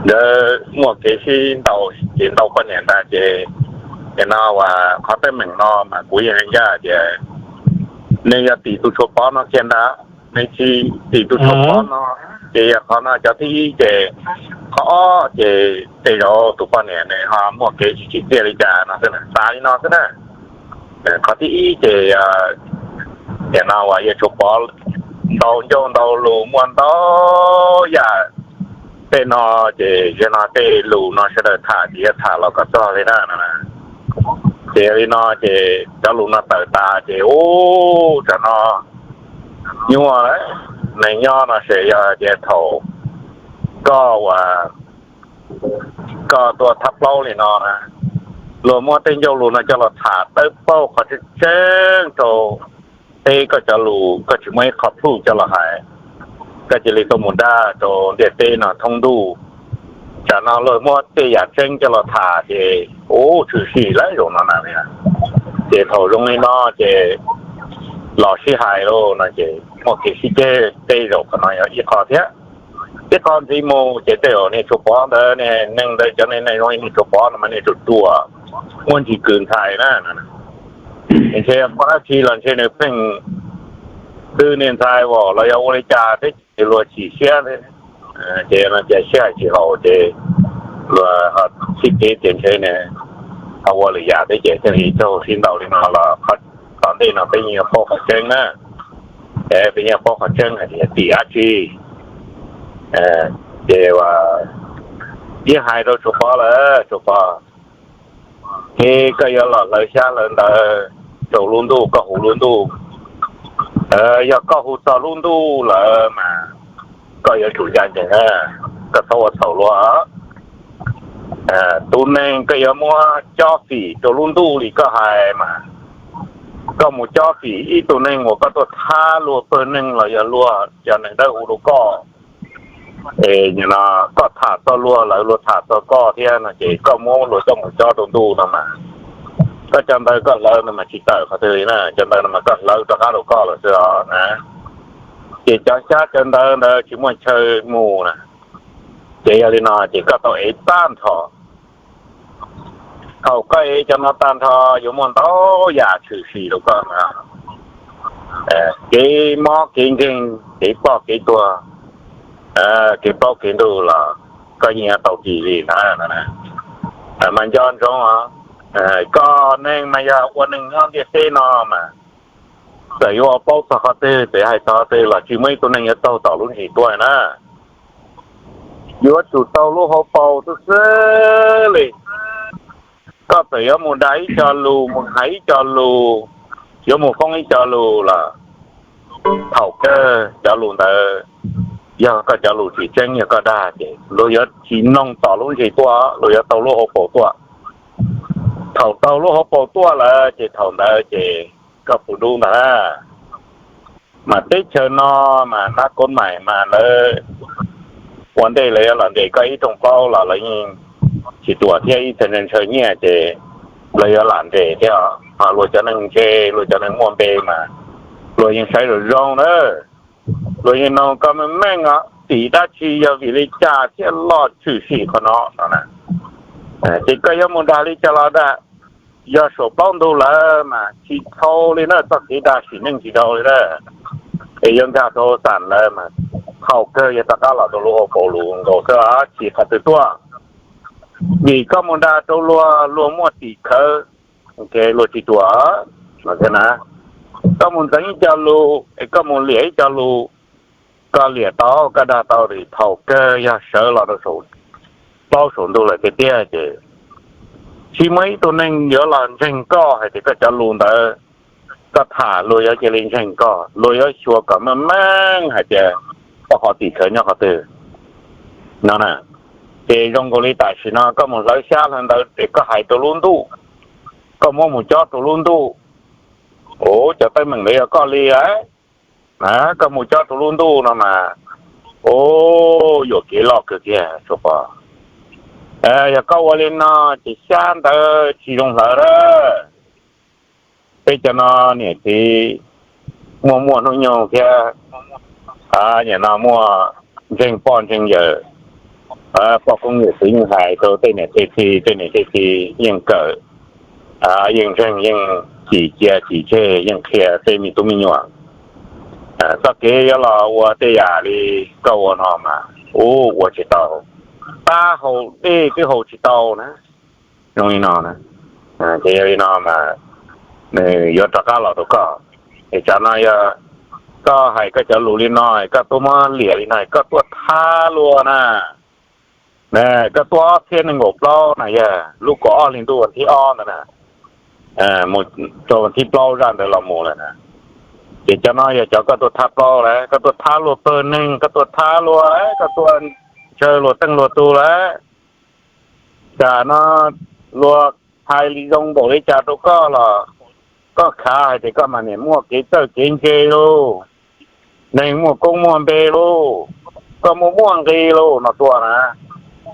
Ntawd muaj kev sib ntaus ces ntaus poj niam ntag ces, ces no uas qhov teeb meem no mas kuv yeej hais ncaj tias nws yog tim tus Tshuas Pov no kiag ntag, nws tsis tim tus Tshuas Pov no. Ces yog qhov no cov thib ib ces, qhov ob ces tej zaum tus poj niam nws ho muaj kev tsis tsim txiaj li cas no xwb, xav li no xwb na. Qhov thib ib ces, ces no uas yawg Tshuas Pov ntau ncauj ntau lus muaj ntau yam tej no, ces yog no tej lus no sawv daws tham ces yuav tham los kom txog li na no. Ces yog li no ces cov lus no tawm tas ces ub, tam no nyuaj lawm, neeg nyob no ces yog tias thaum koj uas koj tuaj thab plaub li no na, luag muab tej ncauj lus no coj los tham tawb paug qhov tseeb tseeb rau teb, koj cov lus koj tsis muaj ib qho plhuj coj los hais, koj cia li tuaj mus dag rau ntiaj teb no thoob ntuj. Tam no luag muab tej yam tseeb coj los tham ces ub, tshwm sim lawm zaum no na. Ces thaum zoo li no ces los sib hais lauj no ces muaj kev sib ceg, tej zaum qhov no yog ib qho thiab. Ib qho ntxiv mus ces tej zaum niag Tshuas Pov ntawd, neeg ntawd cov neeg zoo li niag Tshuas Pov no mas niag ruam ruam, muaj ntsis kws ntxhais na, ntshe muaj dab tsi los ntshe nws pheej twb niag ntxhais vauv los yog ua li cas thiab ces luag chim siab, ces no ces sib hais tsis haum ces luag ho sib teb tias ntshe nws ho ua lwm yam thiab ces thiaj li raug sib ntaus li no los tom ntej no peb yeej yuav paub qhov tseeb na. Peb yeej paub qhov tseeb hais tias tim dab tsi. Ces yeej hais rau Tshuas Pov lawm, Tshuas Pov, es koj yuav los hlawv xyab hlawv ntawv rau lub ntuj, koj hu lub ntuj. Yog koj hu txog lub ntuj lawm mas koj yuav tsum ncaj ncees, koj txhob ua txhaum luag. Tus neeg koj yuav muab cob fim rau lub ntuj li koj hais mas, koj mus cob fim ib tug neeg uas koj tuaj thab luag pawg neeg los yog luag cov neeg dawb huv rau koj, es no koj tham txog luag lawv luag tham txog koj thiab no ces koj muab luag coj mus cob rau ntuj no mas, koj cov ntawv koj hlawv no mas tsis tawm qhov twg li na, cov ntawv no mas koj hlawv rov qab rau koj lawm xwb os na. Ces cov xyab cov ntawv ntawd tsis muaj chaw mus na. Ces yog li no ces koj tau ev tag nrho. Thaum koj ev cov no tag nrho yuav muaj ntau yam tshwm sim rau koj na. Kev mob kev nkeeg, kev ploj kev tuag, kev plaub kev ntug los koj yeej yuav tau tis li ntawd. Mas nco ntsoov os, koj neeg mas yog ua neeg nyob ntiaj teb no mas, txawm yuav ua paub txog qhov twg, txawm hais txog qhov twg los tsis muaj ib tug neeg yuav taug tom lub ntsis tuaj na. Yuav tsum taug lub hauv paus xwb xwb li. Koj txawm yuav mus dag ib co lus, mus hais ib co lus, yuav mus foob ib co lus los thaum kawg cov lus ntawd yog koj cov lus tsis tseeb, yog koj dag ces luag yuav tsis noog tom lub ntsis tuaj, luag yuav taug lub hauv paus tuaj. Thaum taug lub hauv paus tuaj lawm ces thaum ntawd ces koj puv dub ntag na. Mas teb chaws no mas nab koob maim mas lawv ua ntej lawv yuav los ntes koj ib rooj plaub los lawv yeej tsis tuam thiab, ib txhia ntshaw nyiaj ces lawv yuav lam ntes thiab. Ho luag cov neeg ntse, luag cov neeg muaj npe mas luag yeej saib zoo zoo na. Luag yeej noog koj meej meej os, tim dab tsi, yog vim li cas thiaj loj tshwm sim qhov no no. Ces koj yuav mus dag li cas los dag, yog saum plaub ntug lawm mas tsis dhau li na, txoj kev dag sim neej tsis dhau li na. Es yuav nkag rau xam lawm mas thaum kawg yuav rov qab los rau lub hauv paus lus nkaus xwb, tsis qhov twg tuaj. Vim koj mus dag rau luag, luag muaj tim khawv, luag tsis tuam na. Koj mus ntxeev ib co lus es koj mus liam ib co lus, koj liam tau koj dag tau li, thaum kawg yog sawv los rau saum plaub saum ntug lawm tiag tiag ces tsis muaj ib tug neeg yuav los ntseeg koj hais tias koj cov lus ntawd koj tham luag yuav cia li ntseeg koj, luag yuav xyuas kom meej meej hais tias koj qhov tim khawv nyob qhov twg no na. Ces zoo nkaus li tam sim no koj mus hlawv xyab hlawv ntawv ces koj hais rau lub ntuj, koj muab mus cob rau lub ntuj. Ua cov teeb meem ntawd yog koj li a, koj mus cob rau lub ntuj no mas, ua yuam kev loj kawg kiag Tshuas Pov. Yog koj ua li no ces xyab ntawv tsis zoo hlawv a. Peb cov no niam txiv muaj muaj hnub nyoog thiab, nim no muaj ntseeg poj ntseeg yawm, Poj koob yawm txwv yeej hais rau tej niam tej txiv, tej niam tej txiv yeej kawm, yeej ntseeg, yeej cim cia cim tseg, yeej qhia tej me tub me nyuam. Txoj kev yuav los ua tej yam li koj ua no mas ub ua tsis tau, tab hau dej twb hau tsis tau na. Zoo li no na, ces yog li no mas nws yuav rov qab los rau koj. Es tsam no yog koj hais koj cov lus li no, koj tuaj muab liam li no, koj tuaj thab luag na. Koj tuaj ob txhiab nees nkaum plaub na, yog lub kaum ob hli ntuj vas thib ob ntawd na, mus rau vas thib plaub zaj ntawd los mus lawm na. Ces cov no yog cov koj tuaj thab plaub lawm, koj tuaj thab luag pawg neeg, koj tuaj thab luag, koj tuaj ntshaw luag teej luag tug lawm. Tsam no luag hais li zoo npaum li cas rau koj los koj khav hais tias koj mas niam muaj kev txawj kev ntse lauj, neeg muaj koob muaj npe lauj, koj muaj muaj nqi lauj no tuaj na.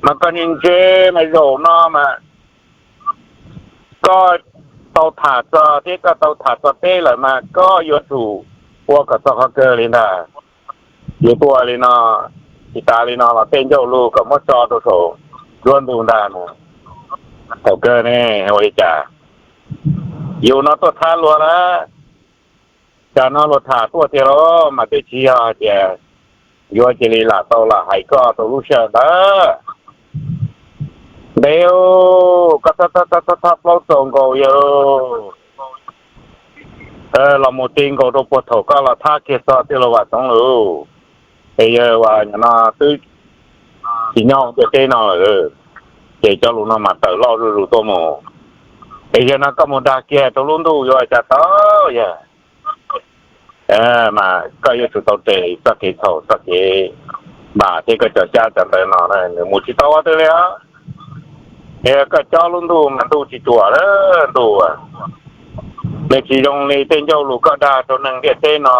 Mas koj ntse ntse mas zaum no mas koj tau tham txog thiab koj tau tham txog peb lawm mas koj yuav tsum ua kom txog qhov kawg li ntag. Yus tuaj li no, tsis tas li no los tej ncauj lus kom muab tso rau saum nruab ntug ntag no. Thaum kawg ne, ua li cas yus no tuaj thab luag lawm, tsam no luag tham tuaj tiag los mas twb tsis yog hais tias yuav cia li lam tau lam hais koj rau lub sij hawm ntawd. Ntev, koj thab thab plaub txaus nkaus yawg los mus ti nkaus rau puag thaum koj los thab kiag txog tij laug Vam Txoov lawm. Es yawg uas nim no twb tsis nyob ntiaj teb no lawm, ces cov lus no mas tawm loj zuj zus tuaj mus. Es yawg no koj mus dag kiag rau lub ntuj yuav ua cas tau yawg? Mas koj yuav tsum tau res txoj kev txhaum txoj kev npam thiab koj cov xyab cov ntawv no nws mus tsis tau qhov twg li os. Es koj cob lub ntuj mas ntuj tsis ruam lawm ntuj. Nws tsis zoo li tej ncauj lus koj dag rau neeg ntiaj teb no,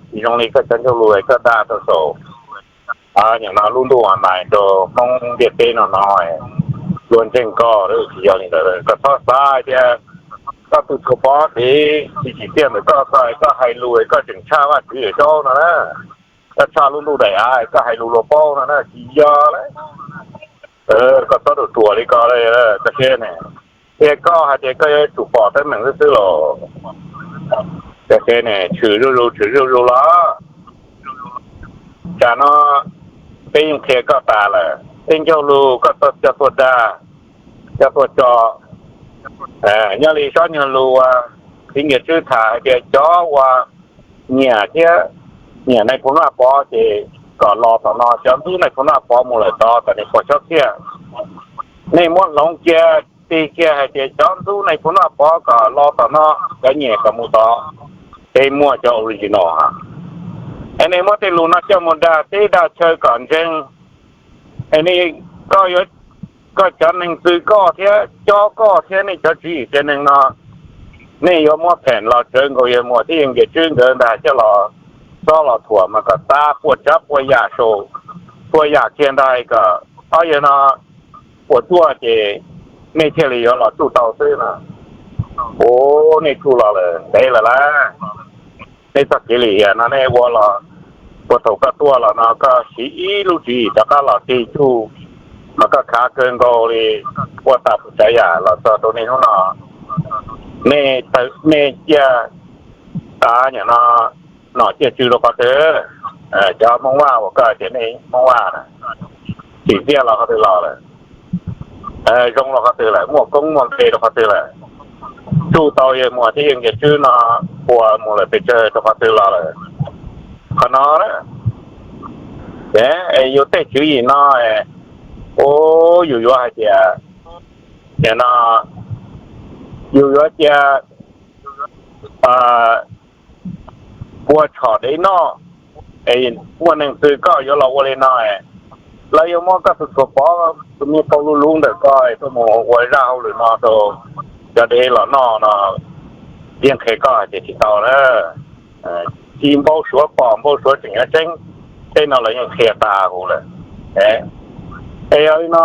tsis zoo li koj cov ncauj lus koj dag rau saum nim no lub ntuj online rau Hmoob ntiaj teb no no, luag ntseeg koj. Tsis yog li ntawd, koj txhob xav hais tias koj tus txhua pov tsev tsis tsim txiaj ntawm koj, koj hais lus koj tseem tshaj Vajtswv Yawm Saub no na, koj tshaj lub ntuj daim av koj hais lus luag paub no na, tsis yog lawm. Koj txhob ruam ruam li ko, koj siab ne, tias koj hais tias koj yuav tsum pom teeb meem xwb xwb los, koj siab ne, tshwm zuj zus tshwm zuj zus los. Tsam no peb yeej qhia koj tas lawm, tej ncauj lus koj coj tuaj dag, coj tuaj tso. Nyob li sob nyuag lus uas txiv Nkias Tswb tham hais tias cov uas nyiam thiab nyiam Nais Phoo Vaj Pov ces kom los tom no, cov ntxub Nais Phoo Vaj Pov mus lawm tod kom nej pom chob kiag. Nej muab hloov kiag, tig kiag hais tias cov ntxub Nais Phoo Vaj Pov kom los tom no, cov nyiam kom mus tod, es muaj cov original. Es nej muab tej lus no coj mus dag teb dag chaw kom ntseeg. Es nej, koj yuav, koj cov neeg txwv koj thiab cob koj thiab nej cov tswv yim tsev neeg no, nej yuav muab pheem los tsawv nkaus yawg Muas thiab yawg Nkias Tswb nkawd ntag coj los, txhob los thuam mas kom tag puas tsav puas yam saum, puas yam kiag ntag kom ob yawg no puas tsuaj ces nej thiaj li yuav los tsuj tau xwb no. Ua nej tsuj los lawm ntev lawm lauj. Nej txoj kev lim hiam no nej ua los, puag thaum koj tuaj los no koj siv ib lub tswv yim rov qab los tig tsuj, mas koj khav kawg nkaus li, ua tag puas tsav yam los txog rau nej hnub no. Nej, nej ciaj, nim no nom ciaj tswv rau qhov twg? Cov Hmoob Vaj uas koj tias nej Hmoob Vaj na, tsim txiaj los qhov twg los lawm? Zoo los qhov twg lawm? Muaj koob muaj npe rau qhov twg lawm? Tsuj tau yawg Muas thiab yawg Nkias Tswb no ua mus lawm pes tsawg rau qhov twg los lawm? Qhov no na, yus tej tswv yim no, ua yus yuav hais tias, nim no yus yuav cia ua tsho dev noj, muaj neeg txwv koj yuav los ua li no, lawv yuav muab koj tus txhuas pov, tus me qau luv luv ntawm koj tuaj mus ua zaj hauj lwm no rau cov dev los noj no, yeej qhia koj hais tias tsis tau na. Tsis npau suav pom npau suav tseem yuav tseeb, tej no lawv yeej qhia tas huv lawm. Es yog li no,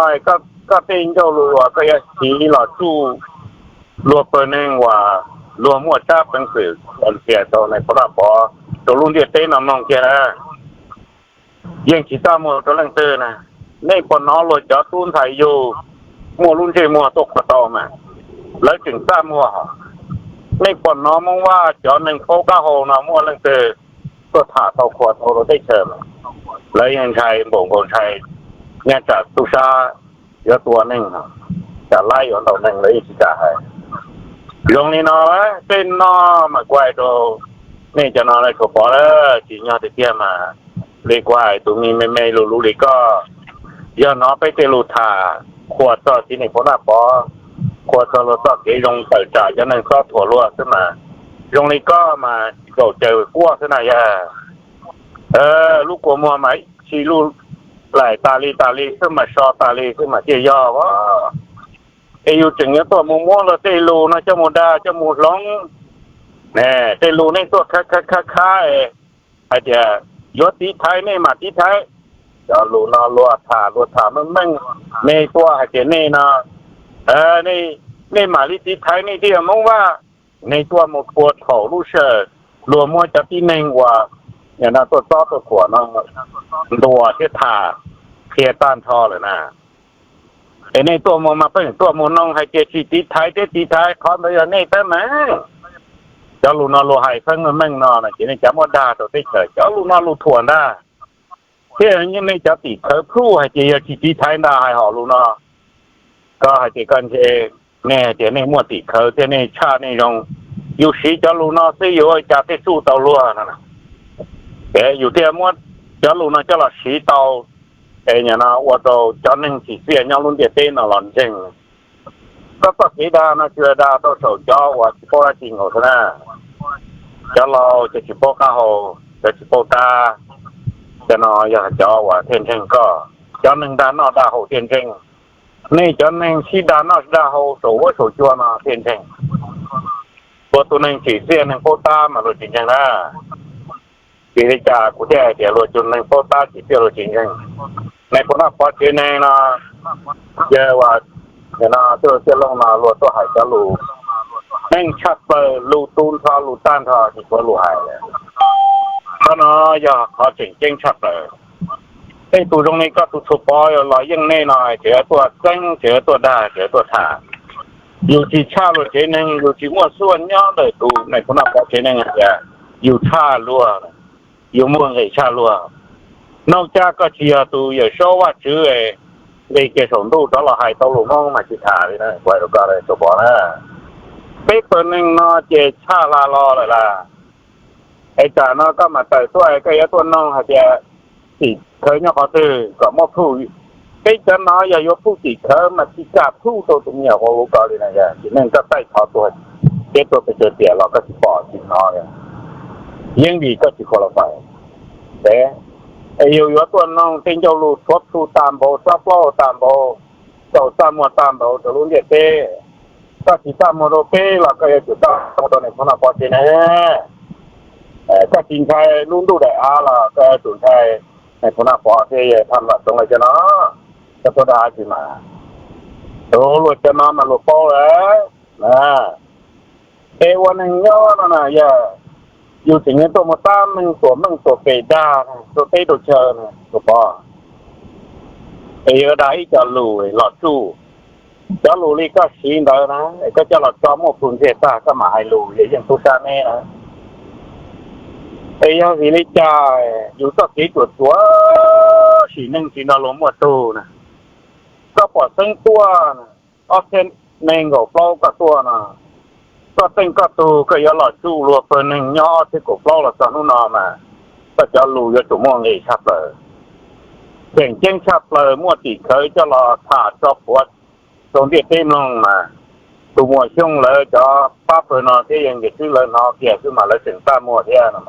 koj tej ncauj lus uas koj yuav siv los tsuj luag pawg neeg uas luag muaj tsab peev xwm ntxias tau Nais Phoo Vaj Pov rau lub ntiaj teb no mloog kiag na, yeej tsis txaj muag rau leej twg na. Nej puas hnov luag cov tub ntxhais yug muaj lub ntsej muag tuaj qhuas tau mas? Lawv tseem txaj muag. Nej puas hnov Hmoob Vaj cov neeg paub qab hau no muaj leej twg tuaj tham tau qhuas tau rau teb chaws mas? Lawv yeej ntshai npaum nkaus ntshai nyob tsam tub sab yuav tua neeg, tsam laib yuav ntaus neeg lawv yeej tsis kam hais. Zoo li no, tej no mas kuv hais rau nej cov no lawv tsuas pom lawm tsis nyob tiag tiag mas. Li kuv hais tus me me me lus lus li koj, yog hnov peb tej lus tham qhuas txog txiv Nais Phoo Naj Pov, qhuas txog luag txoj kev zoo tawm tsam cov neeg txob thuam luag xwb mas, zoo li koj mas tsis kaum caws quaj xwb na yog. Lub kua muag mas ib txhis lub laim tas li tas li xwb mas so tas li xwb mas thiaj yog as. Es yus tseem yuav tuaj mus muab luag tej lus no coj mus dag coj mus hloov. Tej lus nej tuaj khab khab khab khab hais tias yuav tiv thaiv nej mam tiv thaiv. Cov lus no luag tham luag tham meej meej, nej tuaj hais tias nej no, nej mam li tiv thaiv nej thiaj yog Hmoob Vaj. Nej tuaj mus puag thaum lub sij hawm luag muab cov tib neeg uas no tuaj txob tuaj thuam no ntuas thiab tham qhia tag nrho lawm na. Es nej tuaj mus mas pheej tuaj mus nug hais tias tsis tiv thaiv thiab tiv thaiv, qhov ntawd yog nej teeb meem. Cov lus no luag hais feeb meej meej no no ces nej cav muab dag rau teb chaws, cov lus no lus thuam ntag. Thiab nej cov tim khawv plhuj hais tias yog tsis tiv thaiv ntag hais hom lus no. Koj hais tias koj ntse, nej hais tias nej muaj tim khawv thiab nej tshaj nej zoo, yus siv cov lus no xwb yus ua cas thiaj tsuj tau luag no? Es yus thiaj muab cov lus no coj los siv tau, es no ua rau cov neeg tsim txiaj nyob lub ntiaj teb no los ntseeg. Koj txoj kev dag no tsis dag rau saum cov uas tsis paub dab tsi nkaus xwb na. Cov laus, cov tsis paub qab hau, cov tsis paub tab, cov no yog cov uas thiaj ntseeg koj. Cov neeg dag noj dag haus thiaj ntseeg. Nej cov neeg sib dag noj sib dag haus saum huab saum cua no thiaj ntseeg. Luag tus neeg tsim txiaj neeg paub tab mas luag tsis ntseeg na. Vim li cas kuv thiaj hais tias luag tus neeg paub tab tsim txiaj luag tsis ntseeg? Nais Phoo Naj Pov tsev neeg no, yawg uas no Txwj Tiaj Looj no luag tuaj hais cov lus meej tshaj plaws, lus tu nrho lus tag nrho tsis tshuav lus hais. Qhov no yog qhov tseem ceeb tshaj plaws. Tej tus zoo li koj tus Txhuas Pov los yeej nej no tseem yuav tuaj txeeb, tseem yuav tuaj dag, tseem yuav tuaj tham. Yus tsis tshaj luag tsev neeg, yus tsis muaj xuaj nyob ntawm tus Nais Phoo Naj Pov tsev neeg hais tias yus tshaj luag, yus muaj nqis tshaj luag. Noj Cab koj tsis yog tus Yawm Saub Vajtswv nqis kiag saum ntuj rov los hais tau lus Hmoob mas tsis tham li na, kuv hais rau koj Txhuas Pov na. Peb pawg neeg no ces tshaj hla los lawm las. Es tsam no koj mam tawm tuaj koj yuav tuaj noog hais tias tim khawv nyob qhov twg kom muab phuj. Peb cov no yog yuav phuj tim khawv mas tsis kam phuj rau tus me nyuam qhuav hu koj li na, yog tsis neej koj taij thov tuag thiab tuag pes tsawg tiam los koj tsis pom tsis hnov li. Yeeb vim koj tsis qualify. Es yus yuav tuaj noog tej ncauj lus tshuav plhu tag npaum, tshuav plaub tag npaum, txaus txaj muag tag npaum rau lub ntiaj teb. Koj tsis txaj muag rau peb los koj yuav tsum txaj muag rau Nais Phoo Naj Pov tsev neeg. Koj tsis ntshai lub ntuj daim av los koj yuav tsum ntshai Nais Phoo Naj Pov thiab Yawg Phaj Lam Txoov lawv cov no. Koj tuaj dag tsis mas, luag cov no mas luag paub lawm. Es ua neeg nyob no na yog yus tseem yuav tuaj mus tab meeg tuam meej tuam pem dag rau teb rau chaw na Txhuas Pov. Es yuav dag ib co lus los tsuj, cov lus li koj siv ntawd na, es koj coj los tso muaj plhu ntxiag tag koj mam hais lus yog yeej tub sab neb na. Es yog vim li cas yus txoj kev tsuam tsuav sim neej tsis nrog luag muaj tug na? Koj pom xeeb tuaj ob txhiab nees nkaum plaub koj tuaj no, koj txeej koj tug koj yuav los tsuj luag pawg neeg nyob ob txhiab kaum plaub los txog hnub no mas, koj cov lus yuav tsum muaj nqis tshaj plaws. Tseem ceeb tshaj plaws muaj tim khawv coj los tham tso phuav rau ntiaj teb mloog mas, tus Muas Xyooj lawv cov pab pawg no thiab Yawg Nkias Tswb lawv hnov kiag xwb mas lawv tseem txaj muag thiab no.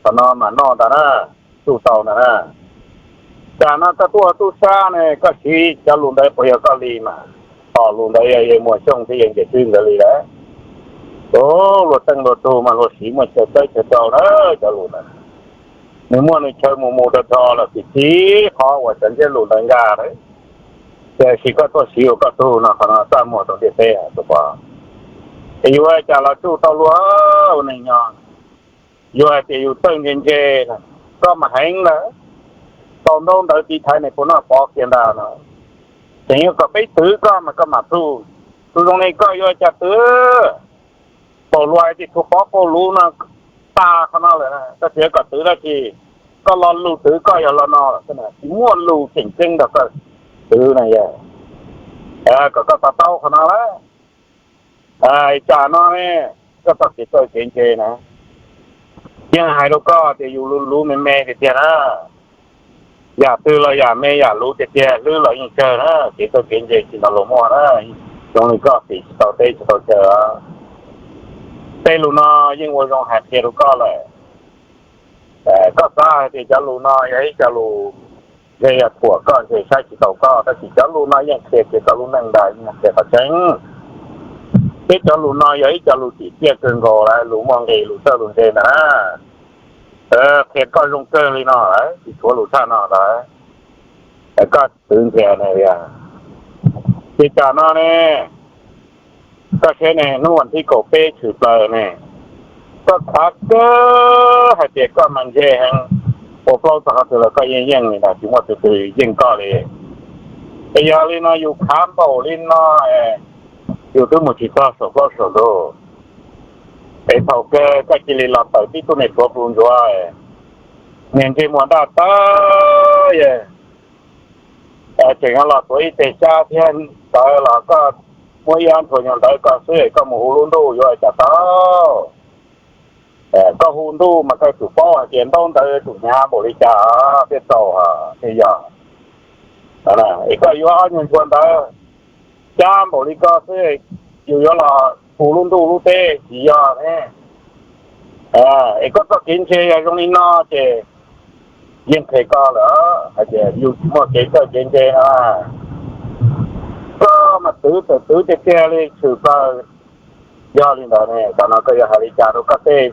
Qhov no mas noj ntag na, tsuj tau ntag na. Cas no koj tuaj tub sab ne koj siv cov lus ntawd puas yog koj li mas? Thaum lus ntawd yog Yawg Muas Xyooj thiab Yawg Nkias Tswb nkawd li lawm. Luag txeej luag tug mas luag siv muaj chaw txawb chaw rau na, cov lus ntawd nws muaj nws chaw mus mus rau rau lawm, txij txij qhov uas cov ntsiab lus ntawd nkag lawm. Tiam sis koj tuaj siv ua koj tug no qhov no txaj muag rau ntiaj teb Txhuas Pov. Es yuav ua cas los tsuj tau luag ua neeg nyob? Yus hais tias yus txawj ntse ntse, koj mas heev lawm. tau ntaub ntawv tiv thaiv Nais Phoo Noj Pov kiag ntag no. Tseem yuav kom peb twv koj mas koj mam plhu. Tus zoo li koj yuav cas twv? Paus luag hais tias tshuav pov paus luv no tag qhov no lawm, koj tseem yuav kom twv dab tsi? Koj lo lus twv koj yog lo no, tsis muaj lus tseem ceeb rau koj twv na yog, kom koj to taub qhov no lawm. Cas no ne, koj txoj kev txawj kev ntse na, yeej hais rau koj tias yus luv luv me me tiag tiag na. Yam twg los yam me yam luv tiag tiag, hlwb los yeej tsawg na, kev txawj kev ntse tsis nrog luag muaj na. Zoo li koj tiv tsis tau teb tsis tau chaw. Tej lus no yeej ua zoo hais qhia rau koj lawm. Koj xav hais tias cov lus no yog ib co lus ntshe yog thuam koj, ntshe saib tsis taus koj, tab sis cov lus no yeej qhia tias koj lub neej ntawd yeej qhia qhov tseeb. Peb cov lus no yog ib co lus tsim txiaj kawg nkaus lawm, lus muaj nqis, lus txawj lus ntse ntag na. Qhia koj zoo kawg li no lawm, tsis tshuav lus tshaj no ntag. Koj twv ntiag na. Ces cas no ne, koj saib ne, hnub vas thib kaum peb tshwm plaws ne, koj khav kawg hais tias koj mas ntse heev, ua plaub txog qhov twg los koj yeej yeej li ntag, tsis muaj tus twg yeej koj li. Es yog li no yus khav npaum li no, yus twb mus tsis txog saum plaub saum ntug. Es thaum kawg koj cia li los tawm tib tug niag tshuav plhu ntsuav, niag ntsej muag ntaj tawv, tseem los tuav ib teg xyab thiab ntawd los koj muab ib ob ntshuas nyuag ntawd koj xwb es koj mus hu lub ntuj yuav cas tau. Koj hu ntuj mas koj tsum paub hais tias ntaub ntawv tsum hnyav npaum li cas thiaj txaus thiaj yog. Es koj yuav ob nyuag ntshuas ntawd xyab npaum li koj xwb, yus yuav los hu lub ntuj lub teb tsis yog ne. Es koj txoj kev ntse yog zoo li no ces yeej qhia koj lawm hais tias yus tsis muaj kev txawj kev ntse no. Koj mas twv txawm twv tiag tiag li tshwm plaws. Yog li ntawd ne, tam no koj yuav hais li cas rau koj tej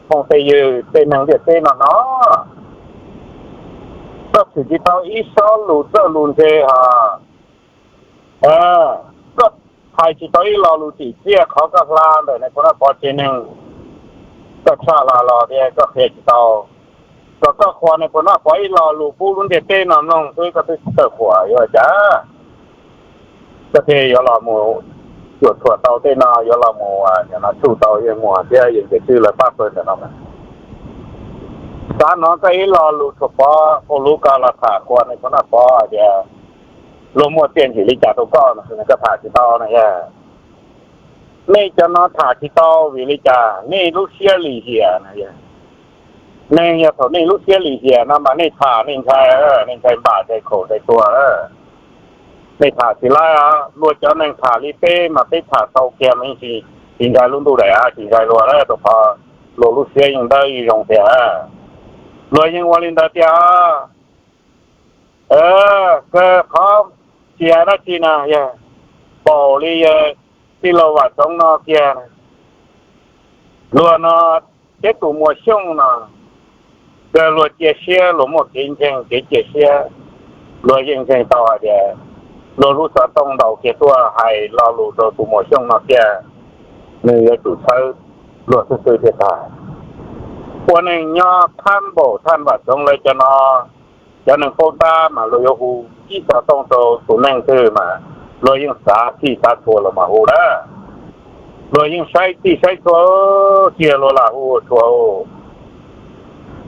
phooj tej ywg tej neeg ntiaj teb no no? Koj tshwm tsis tau ib sob lus txawj lus ntse hos. Koj hais tsis tau ib lo lus tsim txiaj qhov koj hla ntawm Nais Phoo Noj Pov tsev neeg. Koj tshaj hla los tias koj qhia tsis tau, kom koj qhuas Nais Phoo Noj Pov ib lo lus pub lub ntiaj teb no mloog xwb koj twb tsis txawj qhuas yuav cas. Koj thiaj yuav los mus cuam tshuam tau tej no, yuav los mus tsuj tau Yeej Muas thiab Yeej Tes Tswb lawv pab pawg ntawm no. Xav hnov koj ib lo lus tshuav pov ua luv koj los tham qhuas Nais Phoo Noj Pov hais tias luag muaj txiaj ntsig li cas rau koj no, koj tham tsis tau na yog. Nej cov no tham tsis tau vim li cas? Nej lub siab lim hiam na yog. Neeg yog thaum nej lub siab lim hiam no mas nej tham nej ntshai, nej ntshai npam ntshai khaum ntshai tuag. Nej tham tsis laib os. Luag cov neeg tham li peb mas peb tham tau kiag mas yeej tsis ntshai lub ntuj daim av, tsis ntshai luag lawm, rau qhov luag lub siab yeej dawb yeej zoo tiag. Luag yeej ua li ntawd tiag. Kawg qhov tsis hais dab tsi na yog, npaum li yawg tij laug Vam Txoov no kiag, luag no thiab tus Muas Xyooj no, kawg luag cia siab, luag muaj kev ntseeg kev cia siab, luag yeej ntseeg tau hais tias luag lub xov tooj ntaus kiag tuaj hais lo lus rau tus Muas Xyooj no kiag, nws yuav tsum txhawb luag xwb xwb thiaj tag. Ua neeg nyob thab npaum thaj Vam Txoov lawv cov no, cov neeg paub tab mas luag yuav hu ib xov tooj rau tus neeg twg mas luag yeej xav txhij xav txhua los mas hu lawm. Luag yeej saib txhij saib txhua, tsis yog luag lam hu txhua.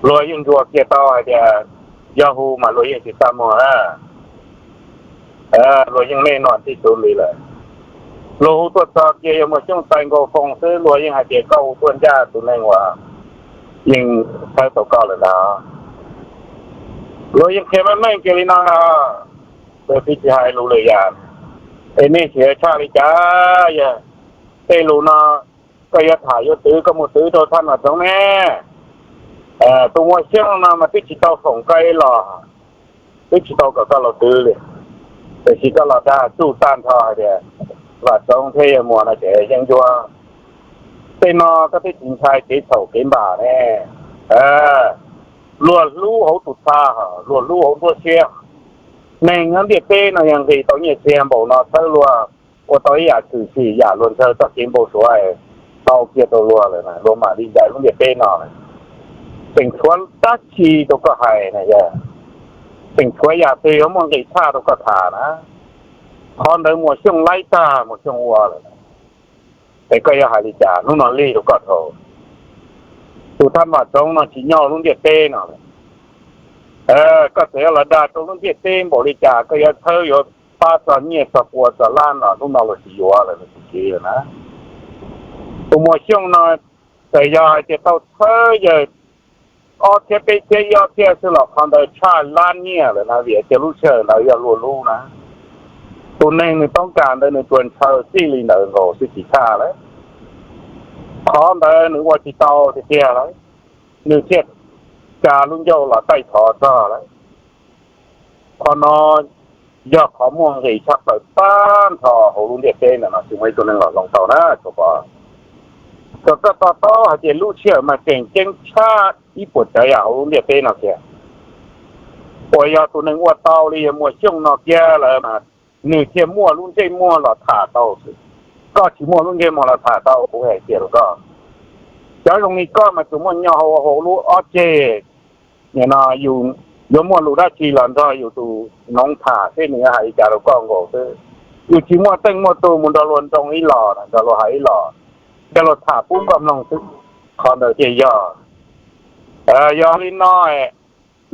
Luag yeej ntsuas kiag tau hais tias yog hu mas luag yeej tsis txaj muag. Luag yeej nej no tib tug li lawm. Luag hu tuaj txog kiag yog Muas Xyooj txais nkaus foos xwb luag yeej hais tias koj hu tuaj ncaj tus neeg uas yeej txhawb tau koj lawm ntag. Luag yeej qhia meej meej kiag li no ntag. Luag twb tsis hais lus lwm yam. Es nej sim tshaj li cas? Yog tej lus no koj yuav tham yuav twv koj mus twv rau thaj Vam Txoov ne. Tus Muas Xyooj no mas twb tsis tau foom koj ib los, twb tsis tau kom koj los twv li. Tiam sis koj los dag tsuj tag nrho hais tias Vam Txoov thiab Yeej Muas no ces yeeb ncuab. Tej no koj twb tsis ntshai kev txhaum kev npam ne. Luag hlub hauv tus txha, luag hlub hauv nruab siab. Neeg nyob ntiaj teb no yog nqis tau nyiaj txiag npaum no txhawb luag, ua tau ib yam tshwm sim yam luag ntshaw txoj kev npau suav tau kiag rau luag lawm, luag mam li ncaim lub ntiaj teb no. Tseem tshuav dab tsi rau koj hais na yog? tseem tshuav yam twg yuav muaj nqis tshaj rau koj tham na. Qhov ntawd Muas Xyooj laib tag Muas Xyooj ua lawm. Es koj yuav hais li cas hnub no lig rau koj dhau? Tus Thaj Vam Txoov no tsis nyob lub ntiaj teb no. Koj txawm yuav los dag rau lub ntiaj teb npaum li cas, koj yuav txhawb yuav pab txog nyiaj txog kua txog lab no hnub no luag tsis yuav lawm, luag tsis siv lawm na. Tus Muas Xyooj no txawm yog hais tias tau txhawb yawg ob txhiab peb txhiab ib ob txhiab xwb los qhov ntawd tshaj lab nyiaj lawm na, vim tias lub sij hawm ntawd yog luag lub na. Tus neeg nws toob kas ntawd nws tsuas ntshaw txij li ntawd nkaus xwb tsis tshaj lawm. Qhov ntawd nws ua tsis tau tiag tiag lawm, nws thiaj tsa lub ncauj los taij thov txog lawm. Qhov no yog qhov muaj nqis tshaj plaws tag nrho hauv lub ntiaj teb ntawm no, tsis muaj ib tug neeg los hloov tau na tsuas pom. Kom koj to taub hais tias lub sij hawm mas tseem ceeb tshaj ib puas tsav yam hauv lub ntiaj teb no kiag, uas yog tus neeg ua tau li yawg Muas Xyooj no kiag lawm mas nws thiaj muaj lub ntsej muag los tham tau xwb. Koj tsis muaj lub ntsej muag los tham tau, kuv hais tias rau koj, cov zoo li koj mas tsuas muaj nyob hauv hauv lub ob ceg no, yus yuav muaj lus dab tsi los nrog yus tus noov tham seb nws yuav hais li cas rau koj nkaus xwb. Yus tsis muaj teej muaj tug mus nrog luag nroo ib los, nrog luag hais ib los, nrog luag tham pub koj mloog xwb. Qhov ntawd thiaj yog. Yog li no,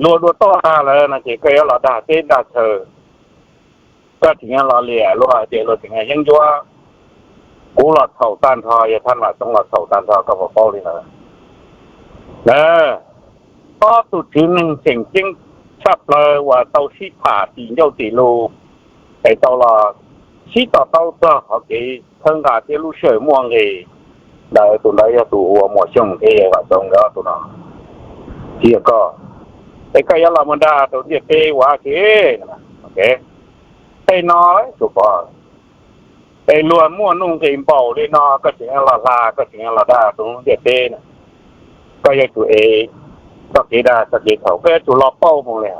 luag dua toj tag lawm no ces koj yuav los dag teb dag chaw, koj tseem yuav los liam luag hais tias luag tseem yeeb ncuab. Kuv los txhaum tag nrho, yawg Thaj Vam Txoov los txhaum tag nrho, koj puas paub li ntawd? Ob tug tswv neeg tseem ceeb tshaj plaws uas tau sib tham tim ncauj tim lus es tau los sib to taub txog qhov kev txhawb nqa thiab lub sij hawm muaj nqis ntawd, tus ntawd yog tus hu ua Muas Xyooj thiab yawg Vam Txoov nkawd ob tug no, tsis yog koj. Es koj yuav los mus dag rau ntiaj teb ua dab tsi? Tej no tsuas pom, es luag muaj nuj nqis npaum li no koj tseem los hla, koj tseem los dag rau lub ntiaj teb na. Koj yuav tsum ev txoj kev dag txoj kev txhaum, koj yuav tsum los pauj mus li.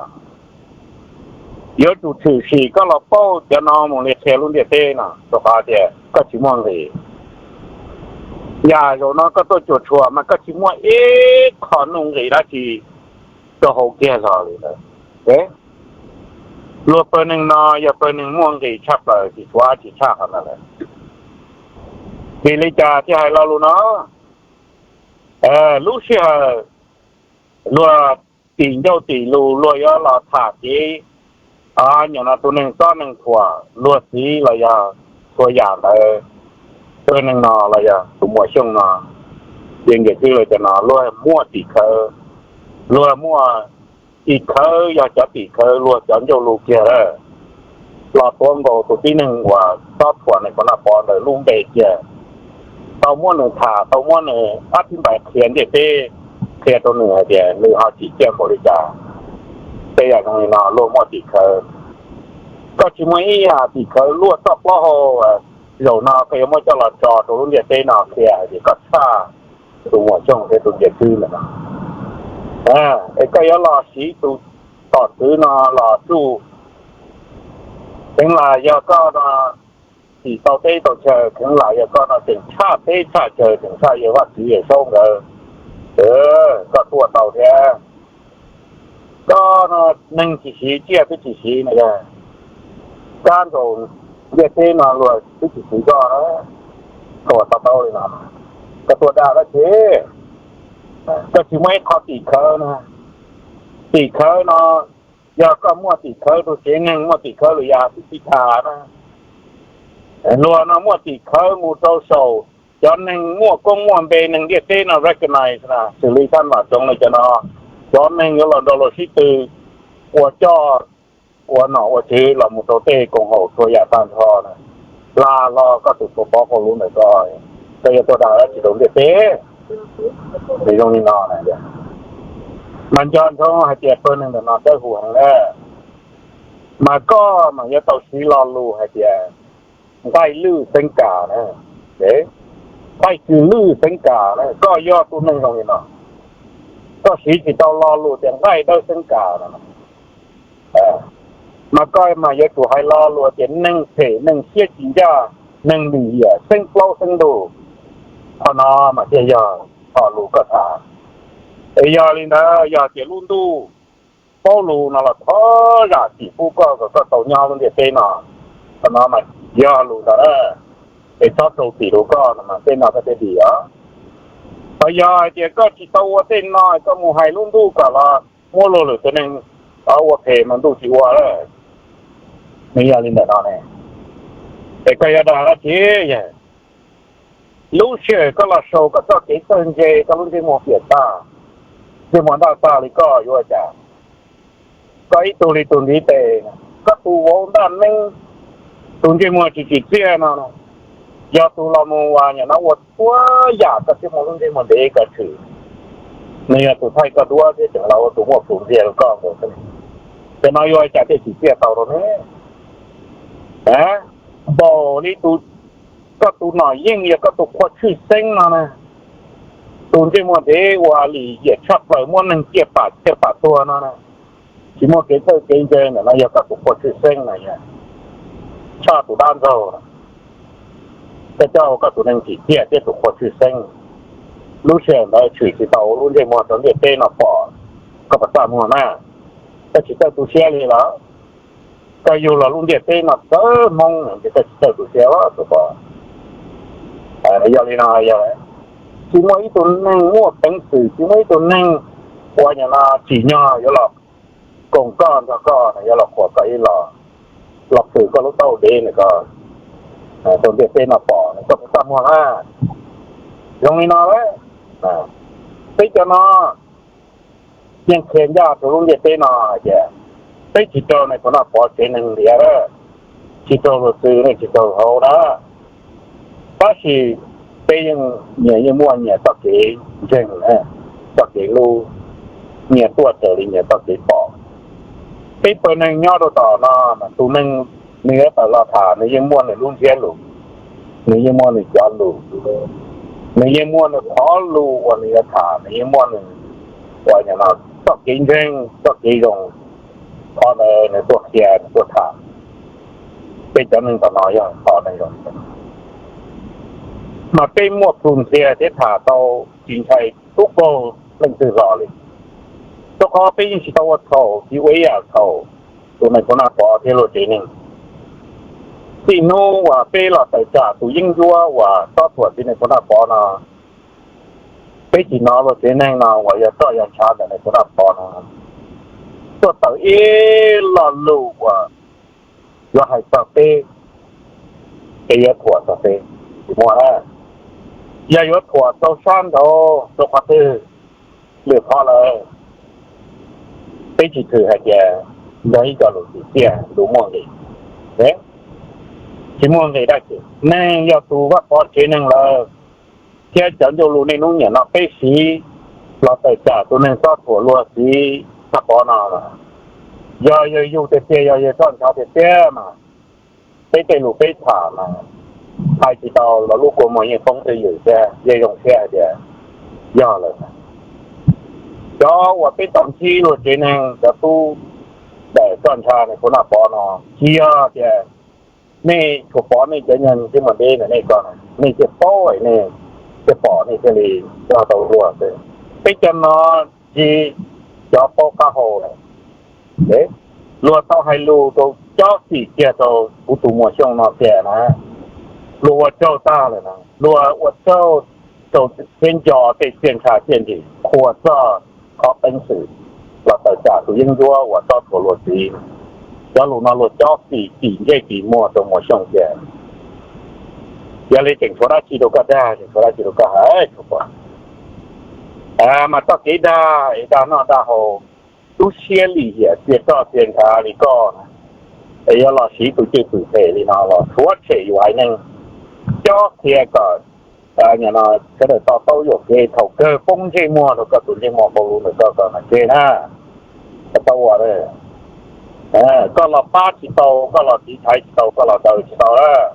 Yuav tsum tshwm sim koj los pauj cov no mus li qhia lub ntiaj teb no, rau qhov tias koj tsis muaj nqis. Yam zaum no koj tuaj cuam tshuam mas koj tsis muaj ib qho nuj nqis dab tsi rau hauv kiag los li ntawd. Luag pawg neeg no yog pawg neeg muaj nqis tshaj plaws, tsis tshuav dab tsi tshaj qhov ntawd lawm. Vim li cas thiaj hais lo lus no? Lub sij hawm luag tim ncauj tim lus luag yuav los tham kev, nyuam no tus neeg txob neeg thuam luag txiv los yog txhua yam ntawd, pawg neeg no los yog tus Muas Xyooj no, ces nkaum twg los cov no luag muaj tim khawv, luag muaj tim khawv, yog cov tim khawv luag cov ncauj lus kiag lawm, los tuav nkaus tus tib neeg uas txob thuam neeg Pov Naj Pov ntawd lub npe kiag, tau muab nws tham, tau muab nws ob thib npais qhia ntiaj teb, qhia rau nws hais tias nws ho tsim ciaj npaum li cas. Tej yam zoo li no luag muaj tim khawv. Koj tsis muaj ib yam tim khawv luaj txoj plaub hau. Zaum no koj yuav muab coj los tso rau lub ntiaj teb no qhia hais tias koj tshaj tus Muas Xyooj thiab tus Nyiaj Tswb ntawm no. Es koj yuav los siv tus tom txwv no los tsuj, kheev lam yog koj no tsim tau teb tau chaw, kheev lam yog koj no tseem tshaj teb tshaj chaw, tseem tshaj yawg Vaj Tswv Yawm Saub nkawd, koj tuaj tau thiab. Koj no neeg tsis siv, tsiaj twb tsis siv no, kab nkaus ntiaj teb no luag twb tsis siv koj, koj ua to taub li no, koj tuaj dag dab tsi? Koj tsis muaj ib qho tim khawv no. Tim khawv no, yog koj muaj tim khawv rau tsev neeg, muaj tim khawv lwm yam twb tsis tham na. Luag no muaj tim khawv mus rau saum cov neeg muaj koob muaj npe, neeg ntiaj teb no recognize na, xws li Thaj Vam Txoov no cov no, cov neeg yuav los nrog luag sib tw ua coj ua nom ua tswv los mus rau tej koom haum txhua yam tag nrho na, hla hlo koj tus tshuaj pov qau lub ntawm koj, koj yuav tuaj dag dab tsi rau ntiaj teb? Nws zoo li no na, mas nco ntsoov hais tias pawg neeg ntawm no dawb huv heev lawm, mas koj mas yuav tau siv lo lus hais tias nqaij lwj xeeb kas na, nqaij kws lwj xeeb kas na, koj yog tus neeg zoo li no, koj siv tsis tau lo lus tias nqaij dawb xeeb kas no, mas koj mas yuav tsum hais lo lus tias neeg phem, neeg siab tsis ncaj, neeg lim hiam xeeb plaub xeeb ntug. Qhov no mas thiaj yog qho lus koj tham. Es yog li ntawd, yog tias lub ntuj paub lus no los thov zam txim pub koj kom koj tau nyob lub ntiaj teb no. Qhov no mas yog lus ntawd, es txhob rau txim rau koj no mas tej no koj thiaj dim os. Ho yog hais tias koj tsis tau ua tej no, koj mus hais lub ntuj kom los muab luag lwm tus neeg ua phem mas ntuj tsis ua. Nws yog li ntawm no ne, es koj yuav dag dab tsi? Lub sij hawm koj los sau koj txoj kev txawj ntse, koj lub ntsej muag piam tag, ntsej muag ntaj tag li koj yuav ua cas? Koj ib tug li tus ntiv tes, koj tus vauv ntaj neeb, tus ntsej muag tsis tsim txiaj no, yog tus los mus uas nim no ua txhua yam koj thiaj muaj lub ntsej muag ntev koj tshwm. Nws yog tus thaij koj duab thiab tseem los ua tus muaj plhus ntxiag rau koj nkaus xwb. Ces no yuav ua cas thiaj tsim txiaj tau rau ne? Npaum li tus, koj tus nom yeej yog koj tus qhua tshwj xeeb no na, tus ntsej muag ntev ua lim hiam tshaj plaws muab neeg ciaj pam ciaj pam tuag no na, tsis muaj kev txawj kev ntse ntawm no yog koj tus qhua tshwj xeeb na, tshaj tus dab ntxaug, koj coj ua koj tus neeg tsim txiaj thiab tus qhua tshwj xeeb. Lub sij hawm ntawd tshwm tsis tau lub ntsej muag rau ntiaj teb no pom, koj puas txaj muag na? Koj tsis txawj tu siab li los? Koj yug los lub ntiaj teb no txawv Hmoob ces koj tsis txawj tu siab los tus pom. Yog li no, yog tsis muaj ib tug neeg muaj peev xwm, tsis muaj ib tug neeg uas nim no tsim nyog yuav los koom koj nrog koj, yuav los qhuas koj ib los, los fwm koj lub taub hau dev ntawm koj rau ntiaj teb no pom, koj puas txaj muag na? Zoo li no, peb cov no yeej qhia ncaj rau lub ntiaj teb no hais tias peb tsis raug nais phoo Naj Pov tsev neeg ntiav, tsis raug luag txwv, tsis raug hauv na. Tab sis peb yeej, nyias yeej muaj nyias txoj kev ntseeg, txoj kev hlub, nyias tuaj raws li nyias txoj kev pom. Peb pawg neeg nyob rau tom no mas tus neeg nws yuav tawm los tham nws yeej muaj nws lub ntsiab lus, nws yeej muaj nws cov lus, nws yeej muaj nws qhov lus uas nws yuav tham, nws yeej muaj nws uas txoj kev ntseeg, txoj kev zoo, qhov ntawd nws tuaj qhia, nws tuaj tham. Peb cov neeg tom no yog qhov neeg zoo, mas peb muaj plhus ntxiag thiab tham tau tsis ntshai tub qaug leej twg los li. Rau qhov peb yeej tsis tau ua txhaum, tsis ua ib yam txhaum tus nais phoo Naj Pov thiab luag tsev neeg. Txij hnub uas peb los tawm tsam tus yeeb ncuab uas txob thuam txiv nais phoo Naj Pov no, peb tsis hnov luag tsev neeg no uas yog roj yog ntshav ntawm nais phoo Naj Pov no tuaj tawm ib lo lus uas yuav hais txog peb, es yuav thuam txog peb, tsis muaj. Yog yuav thuam rau sab nraud rau qhov twg, lwm qhov lawm, peb tsis thwm hais tias yog ib co lus tsim txiaj, lus muaj nqis. Tsis muaj nqis dab tsi. Neeg yog tus Vaj Pov tsev neeg lawm, thiab cov ncauj lus niaj hnub niam no peb siv los tawm tsam tus neeg txob thuam luag txiv Naj Pov no, yog yawg yug tiag tiag, yog yawg roj ntshav tiag tiag mas peb tej lus peb tham mas hais tsis tau los lub kua muag yeej poob twj ywm thiab yeej zoo siab hais tias yog lawm. Cov uas peb tau ntsib luag tsev neeg cov tub ntawm roj ntshav nais phoo Naj Pov no, tsis yog tias nej tsuas pom nej cov nyuag ntsej muag ntev ntawm nej ko, nej thiaj paub, nej thiaj pom, nej thiaj li coj tau luag xwb. Peb cov no tsis, cov paub qab hau lawm, luag tau hais lus rau cob txim kiag rau kuv tus Muas Xyooj no tiag na. Luag ua tsaug tag lawm na, luag ua tsaug rau thiab nco tej txiaj ntsha txiaj ntsig qhuas txog qhov peev xwm los tawm tsam tus yeeb ncuab uas txob thuam luag txiv. Cov lus no luag cob txim tim ntsej tim muag rau Muas Xyooj tiag. Yog li tseem tshuav dab tsi rau koj dag, tseem tshuav dab tsi rau koj hais, mas txoj kev dag es dag noj dag haus, lub siab lim hiam txias roj txias ntshav li koj na, es yuav los siv tus cwj pwm phem li no los rhuav tshem yus haiv neeg, cob qhia kom sawv daws to taub yuam kev, thaum kawg poob ntsej muag rau koj tus ntsej muag npau lus ntawm koj ko mas tseg na. Tau ua, koj los pab tsis tau, koj los tiv thaiv tsis tau, koj los daws tsis tau lawm.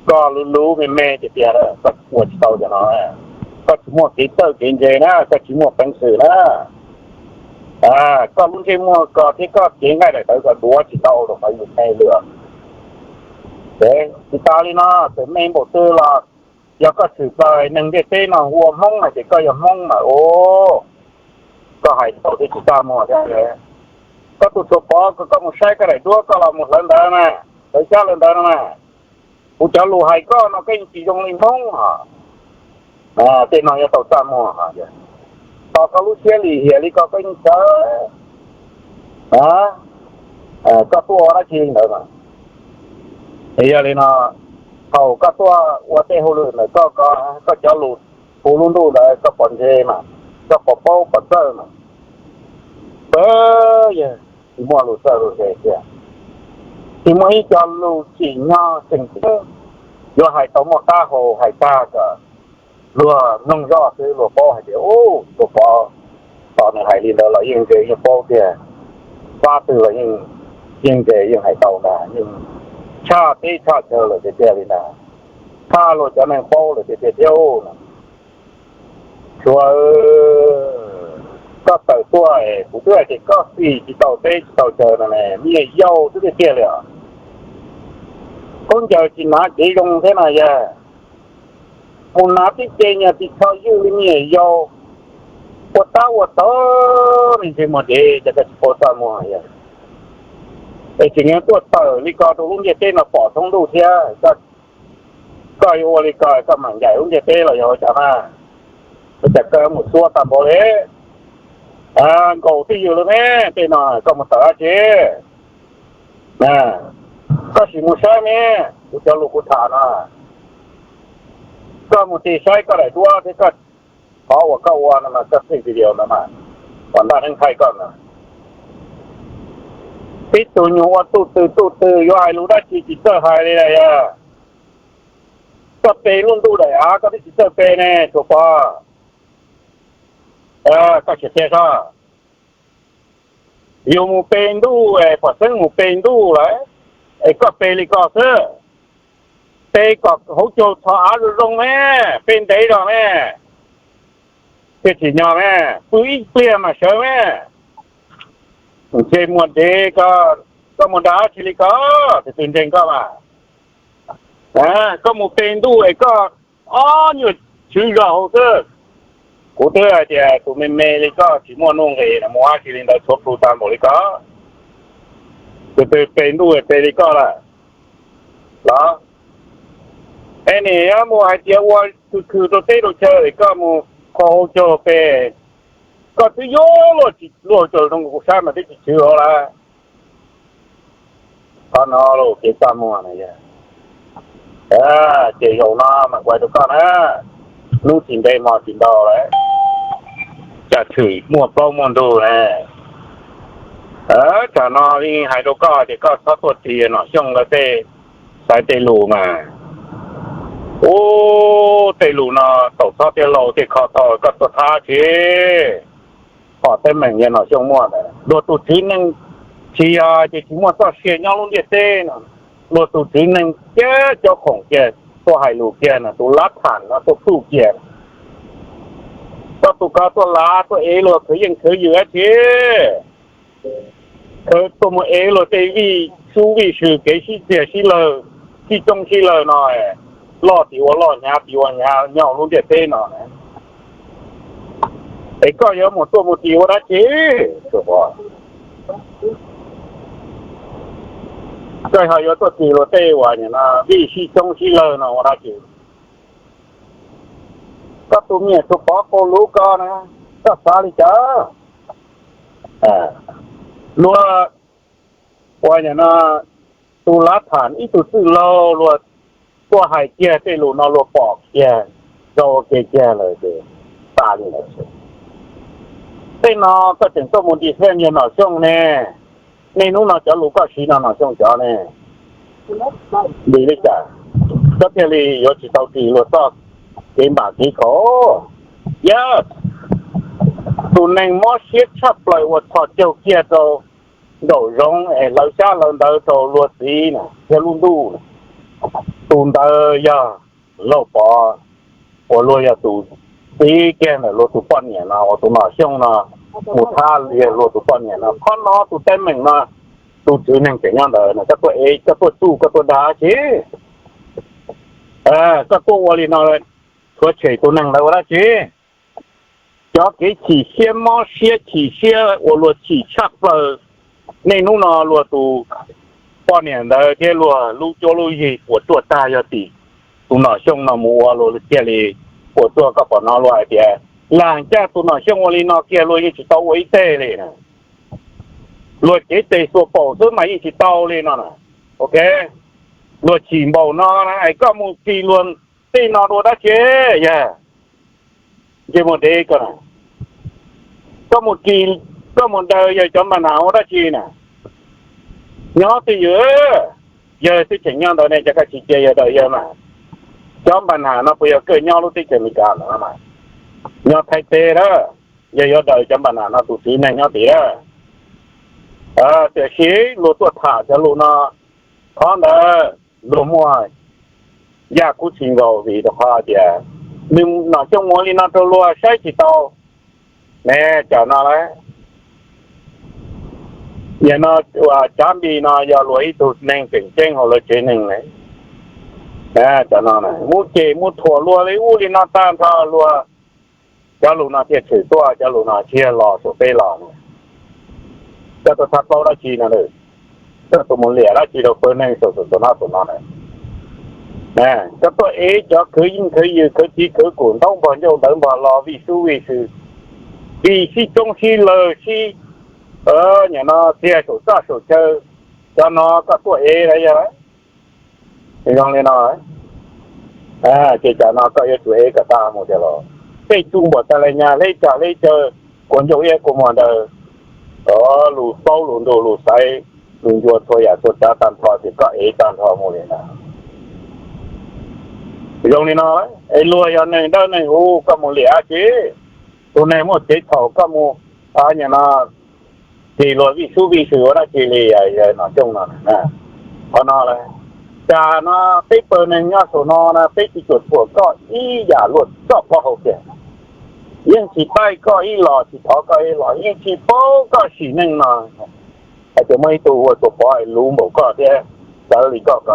Koj lub lub me me tiag tiag, koj ua tsis tau cov no, koj tsis muaj kev txawj kev ntse na, koj tsis muaj peev xwm na. Koj lub ntsej muag ko thiab koj cev nqaij daim tawv ko duav tsis tau rau qhov yus me lwm. Tsis tas li no, txawm me npaum twg los yog koj tshwm plaws neeg ntiaj teb no hu ua Hmoob no ces koj yog Hmoob mas ua Koj hais tau twb tsis txaj muag thiab. Koj tus Suav Pov, koj mus saib koj daim duab koj los mus hlawv ntawd na, hlawv xyab hlawv ntawv no na. Kuv cov lus hais koj no koj yeej tsis zoo li Hmoob os. Tej no yuav tau txaj muag. Tos koj lub siab lim hiam li ko koj yeej tsawv. Koj tuaj ua dab tsi ntawd mas. Yog li no, thaum koj tuaj ua tej hauj lwm ntawm koj, koj cov lus hu lub ntuj ntawd koj pom ntse mas, koj pom paub pom txawj mas, tsis muaj lus txawj lus ntse tiag. Tsis muaj ib co lus tsim nyog tseem ceeb yuav hais tau muaj qab hau hais tag kom luag mloog zoj xwb luag paub hais tias, u, tus Pov, tos nws hais li ntawd los yeej ntse yeej paub tiag, pab twg los yeej ntse yeej hais tau ntag, yeej tshaj teb tshaj chaw lawm tiag tiag li ntag, tshaj luag cov neeg paub lawm tiag tiag thiab no. Tshuav, koj tawm tuaj kuv twb hais tias koj xim tsis tau teb tsis tau chaw no ne, me nyuam yaus xwb tiag tiag li os. Khaub ncaws tsis hnav cev zoo thiab no yog mus hnav tib ce nyuag ris tsho ywj li me nyuam yaus, ua tab ua tod ne ntsej muag dev ces koj tsis paub txaj muag yog. Es tseem yuav tuaj tawm li ko rau lub ntiaj teb no pom thoob ntuj thiab. Koj yuav ua li ko koj mam ncaim lub ntiaj teb los yog ua cas na? Ua cas koj mus xuab tag npaum li? Nkaus twj ywm lawm ne, tej no koj mus tawm dab tsi? Koj sim mus saib ne, kuv cov lus kuv tham no, koj mus tig saib koj daim duab thiab koj qhov uas koj ua no mas, koj txij video ntawd mas, uas ntaj neeb thaij koj ntawd. Tib tug nyuag ua tuj twg tuj twg yuav hais lus dab tsi tsis txawj hais li lawm yog. Koj pe lub ntuj daim av koj twb tsis txawj pe ne Suav Pov. Koj sim qhia soj, yus mus pe ntuj es pom xeeb mus pe ntuj lawm, es koj pe li ko xwb, pe kom hauv caug txhos av zoo zoo me, pe ntev zog me, thiaj tsim nyog me, pw ib pliag mas sawv me. Ntsej muag dev ko, koj mus dag dab tsi li ko, tus twg ntseeg koj mas. Koj mus pe ntuj es koj ob nyuag tswv zog hauv xwb. Kuv twb hais tias tus me me li koj tsis muaj nuj nqis no mus dab tsi li ntawd tshuav plhu tag npaum li ko. Tus twg pe ntuj pe li koj lawm los? Es nim yuav mus hais tias ua khw khw rau teb rau chaw es koj mus kho hauv caug pe, koj twb yuav luaj tsis luaj caug zoo kuv saib mas twb tsis tswv hauv lawm. Qhov no los kev txaj muag na yog. Ces zaum no mam kuv hais rau koj na, hnub tsis ntev hmo tsis ntau lawm, tsam tshwm muaj plaub muaj ntug na. Tsam no yeej hais rau koj tias koj txhob tuaj ris Nom Xyooj lawv tej, xaiv tej lus mas, ub, tej lus no thaum txhob tiaj laus tej kho tau koj tuaj thab tsi. Qhov teeb meem yog Nom Xyooj muaj ntawd, luag tus tswv neeg tsis yog ces tsis muaj txoj sia nyob lub ntiaj teb no. Luag tus tswv neeg cab cov khoom kiag tuaj hais lus kiag no, tus lav tham no tuaj pluj kiag, koj tus ko tuaj lav tuaj ev luag khwv yeej khwv ywm dab tsi, khwv tuaj mus ev luag tej vij sub vij sw kev sib txiag sib lawg, sib coob sib lawg no, loj tim ua loj hnyav tim ua hnyav nyob lub ntiaj teb no. Es koj yuav mus tuaj mus ris ua dab tsi? Koj ho yuav tuaj ris luag tej uas vij sib coob sib lawg no ua dab tsi? Koj tus me nyuam Suav Pov qau luv ko na, koj xav li cas? Luag ua no, tus lav tham ib tug txwj laug luag tuaj hais kiag tej lus no luag pom kiag, tau ua ke kiag lawm ces tas li lawm. Tej no koj tseem tuaj mus ris xeeb yog Nom Xyooj ne? Niaj hnub no cov lus koj siv no Nom Xyooj cov ne? Vim li cas koj thiaj li yuav tsis tau ris luag txoj kev npam kev khaum? Yog tus neeg mob siab tshaj plaws uas txhos caug kiag rau nraum zoov es hlawv xyab hlawv ntawv rau luag txiv na thiab lub ntuj na, tus ntawd yog Lauj Pov, uas luag yog tus txiv kiag ntawm luag tus poj niam no, uas tus Nom Xyooj no mus thab li luag tus poj niam no. Qhov no tus teeb meem no, tus tswv neeg tseem nyob ntawd no, koj tuaj ev, koj tuaj tsuj, koj tuaj dag dab tsi? Koj tuaj ua li no, tshuav tshem tus neeg ntawd ua dab tsi? Cov kev chim siab mob siab chim siab uas luag chim tshaj plaws, niaj hnub no luag tus poj niam ntawd thiab luag lub cuab lub yig puas tsuaj tag yog tim tus Nom Xyooj no mus ua luag thiaj li puas tsuaj. Koj pom no luag hais tias lam caj tus Nom Xyooj ua li no kiag luag yeej tsis tau ua ib teg li na. Luag cev tes xuas paum xwb mas yeej tsis tau li no na. Ok, luag chim npaum no na es koj mus ris luag tej no dua dab tsi? Yog ntsej muag dev koj na, koj mus ris, koj mus daws yawg cov npa nas ua dab tsi na? Nyob twj ywm, yawg twb tseem nyob ntawd ne, cas koj tsis cia yawg daws yawg mas? Cov npa nas no puas yog koj nyob lub teb chaws Amelikas no mas? Nyob Thaib teb lawm, yawg yuav daws cov npa nas no tus txiv neej nyob tid lawm. Tiam sis luag tuaj tham cov lus no, qhov ntawd luag muaj yaj kub tsis nkaus vim rau qhov tias nws Nom Xyooj ua li no rau luag saib tsis tau ne. Cov no lawm, yog no, Cav Npis no yog luag ib tug neeg tseem ceeb hauv lawv tsev neeg ne. Cov no muab cem muab thuam luag li ub li no tag nrho luag, cov lus no thiaj tshwm tuaj, cov lus no tsis yog los saum peb los. Koj tuaj txhab plaub dab tsi no? Koj tuaj mus liam dab tsi rau pawg neeg saum saum no saum no na? Koj tuaj ev cov khwv yeej khwv yws khwv txiv khwv kum ntaub npog ncauj ntawv npog lo vij sub vij sw, vij sib coob sib lawg sib, nim no txiag saum txaj saum chaw, cov no koj tuaj ev los yog zoo li no. Ces cov no koj yuav tsum ev kom tag mus tiag los. Tej tsuj npaum tas li nyag hleb cag hleb caw, kua ncauj iab kua muag ntawd, lus paub lus ntuj lus xaiv, lus ncua txhua yam txhua tsav tag nrho ces koj ev tag nrho mus li ntag. Zoo li no, es luag yog neeg dawb neeg huv koj mus liam dab tsi? Tus neeg muaj kev txhaum koj mus, nim no ris luag vij sub vij sw ua dab tsi li? Yawg Nom Xyooj no, qhov no lawm, cas no peb pawg neeg nyob saum no na peb tsis cuam tshuam koj ib yam luaj txoj plaub hau kiag, yeej tsis taij koj ib los tsis thov koj ib los, yeej tsis paub koj sim neej no hais tias muaj ib tug ua Tuam Pov luv npaum koj thiab txawv li koj ko,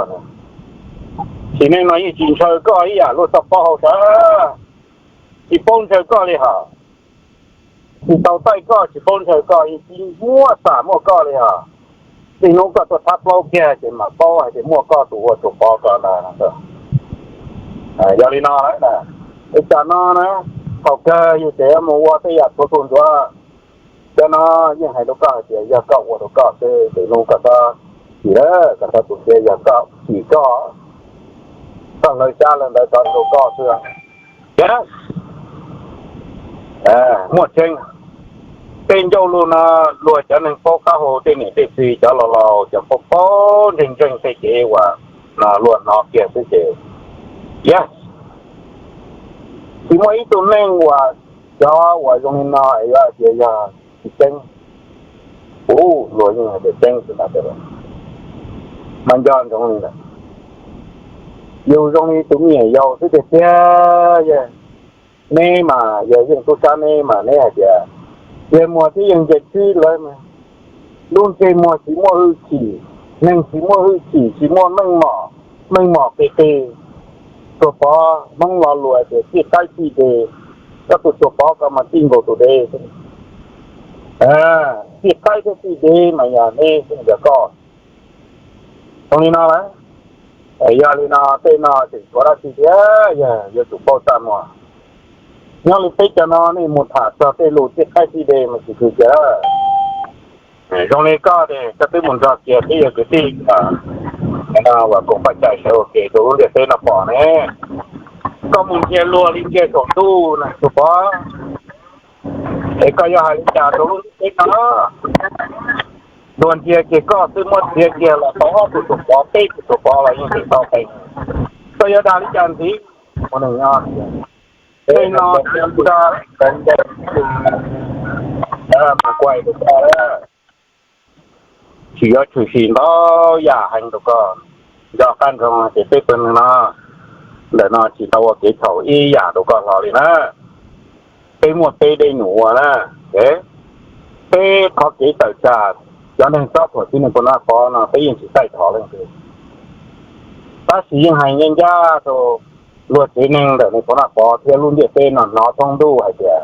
sim neej no yeej tsis ntshaw koj ib yam luaj txoj plaub hau sav, tsis paub ntshaw koj li hos, tsis tau taij koj tsis paub ntshaw koj, yeej tsis muaj xam muaj koj li hos. Txij hnub koj tuaj txhab plaub kiag ces mam paub hais tias muaj koj tus ua Tuam Pov ko ntag. Yog li no lawm, ua cas no na, thaum kawg yus tseem yuav mus ua tej yam txuag tuag ntsuav. Cov no yeej hais rau koj hais tias yog koj ua rau koj xwb, lwm hnub koj txhob chim lawm, koj txhob tu siab, yog koj chim koj, koj hlawv xyab hlawv ntawv tso rau koj xwb. Muaj tseeb, tej ncauj lus no luag cov neeg paub qab hau tej niam tej txiv cov laus laus cov paub paub ntseeg ntseeg tej kev uas no luag hnov kiag xwb ces, yog tsis muaj ib tug neeg uas cov uas zoo li no es yuav hais tias yog tsis tseeb. Ub, luag yeej hais tias tseeb xwb ntag. Mas nco ntsoov li ntawd, yus zoo li tus me nyuam yaus xwb tiag tiag. Neb mas yog yeej tub sab neb mas neb hais tias, yawg muag thiab yawg ntse tswb lawv mas, lub ntsej muag tsis muaj hwj chim, neeg tsis muaj hwj chim, tsis muaj meej mom, meej mom qis qis. Tuam Pov Hmoob lo lus tias txij qaib txij dev, koj tus Tuam Pov ko mas txij nkaus tus dev xwb. Txij qaib thiab txij dev mas yog neb xwb yog koj. Zoo li no lawm, yog li no tej no tseem tshuav dab tsi thiab, yog yuav tsum paub txaj muag. Nyob li peb cov no nej mus tham txog tej lus txij qaib txij dev mas tsis khwv kiag. Zoo li koj ces koj twb mus nrog kiag peb yawg kwv tij uas koom paj cai sawv ua ke rau lub ntiaj teb no pom ne. Koj mus ntsia luag li ntsia saum ntuj na Tuam Pov, es koj yuav hais li cas rau lub ntiaj teb no? Luag ntsia kiag koj xwb, muab txiav kiag los tau ob tug Tuam Pov peb tug Tuam Pov los yeej tsis tau qees. Koj yuav dag li cas ntxiv? Ua neeg nyob tej no mus kuaj rau koj, tsis yuav tshwm sim ntau yam heev rau koj. Nco qab nroo tias peb pawg neeg no, ntawm no tsis tau ua kev txhaum ib yam rau koj hlo li na. Peb muaj peb dej num ua na. Peb qhov kev tawm tsam cov neeg txob thuam txij neeg Pov Naj Pov no peb yeej tsis taij thov leej twg, tab sis yeej hais ncaj ncaj rau luag tsev neeg ntawm neeg Pov Naj Pov thiab lub ntiaj teb no hnov thoob ntuj hais tias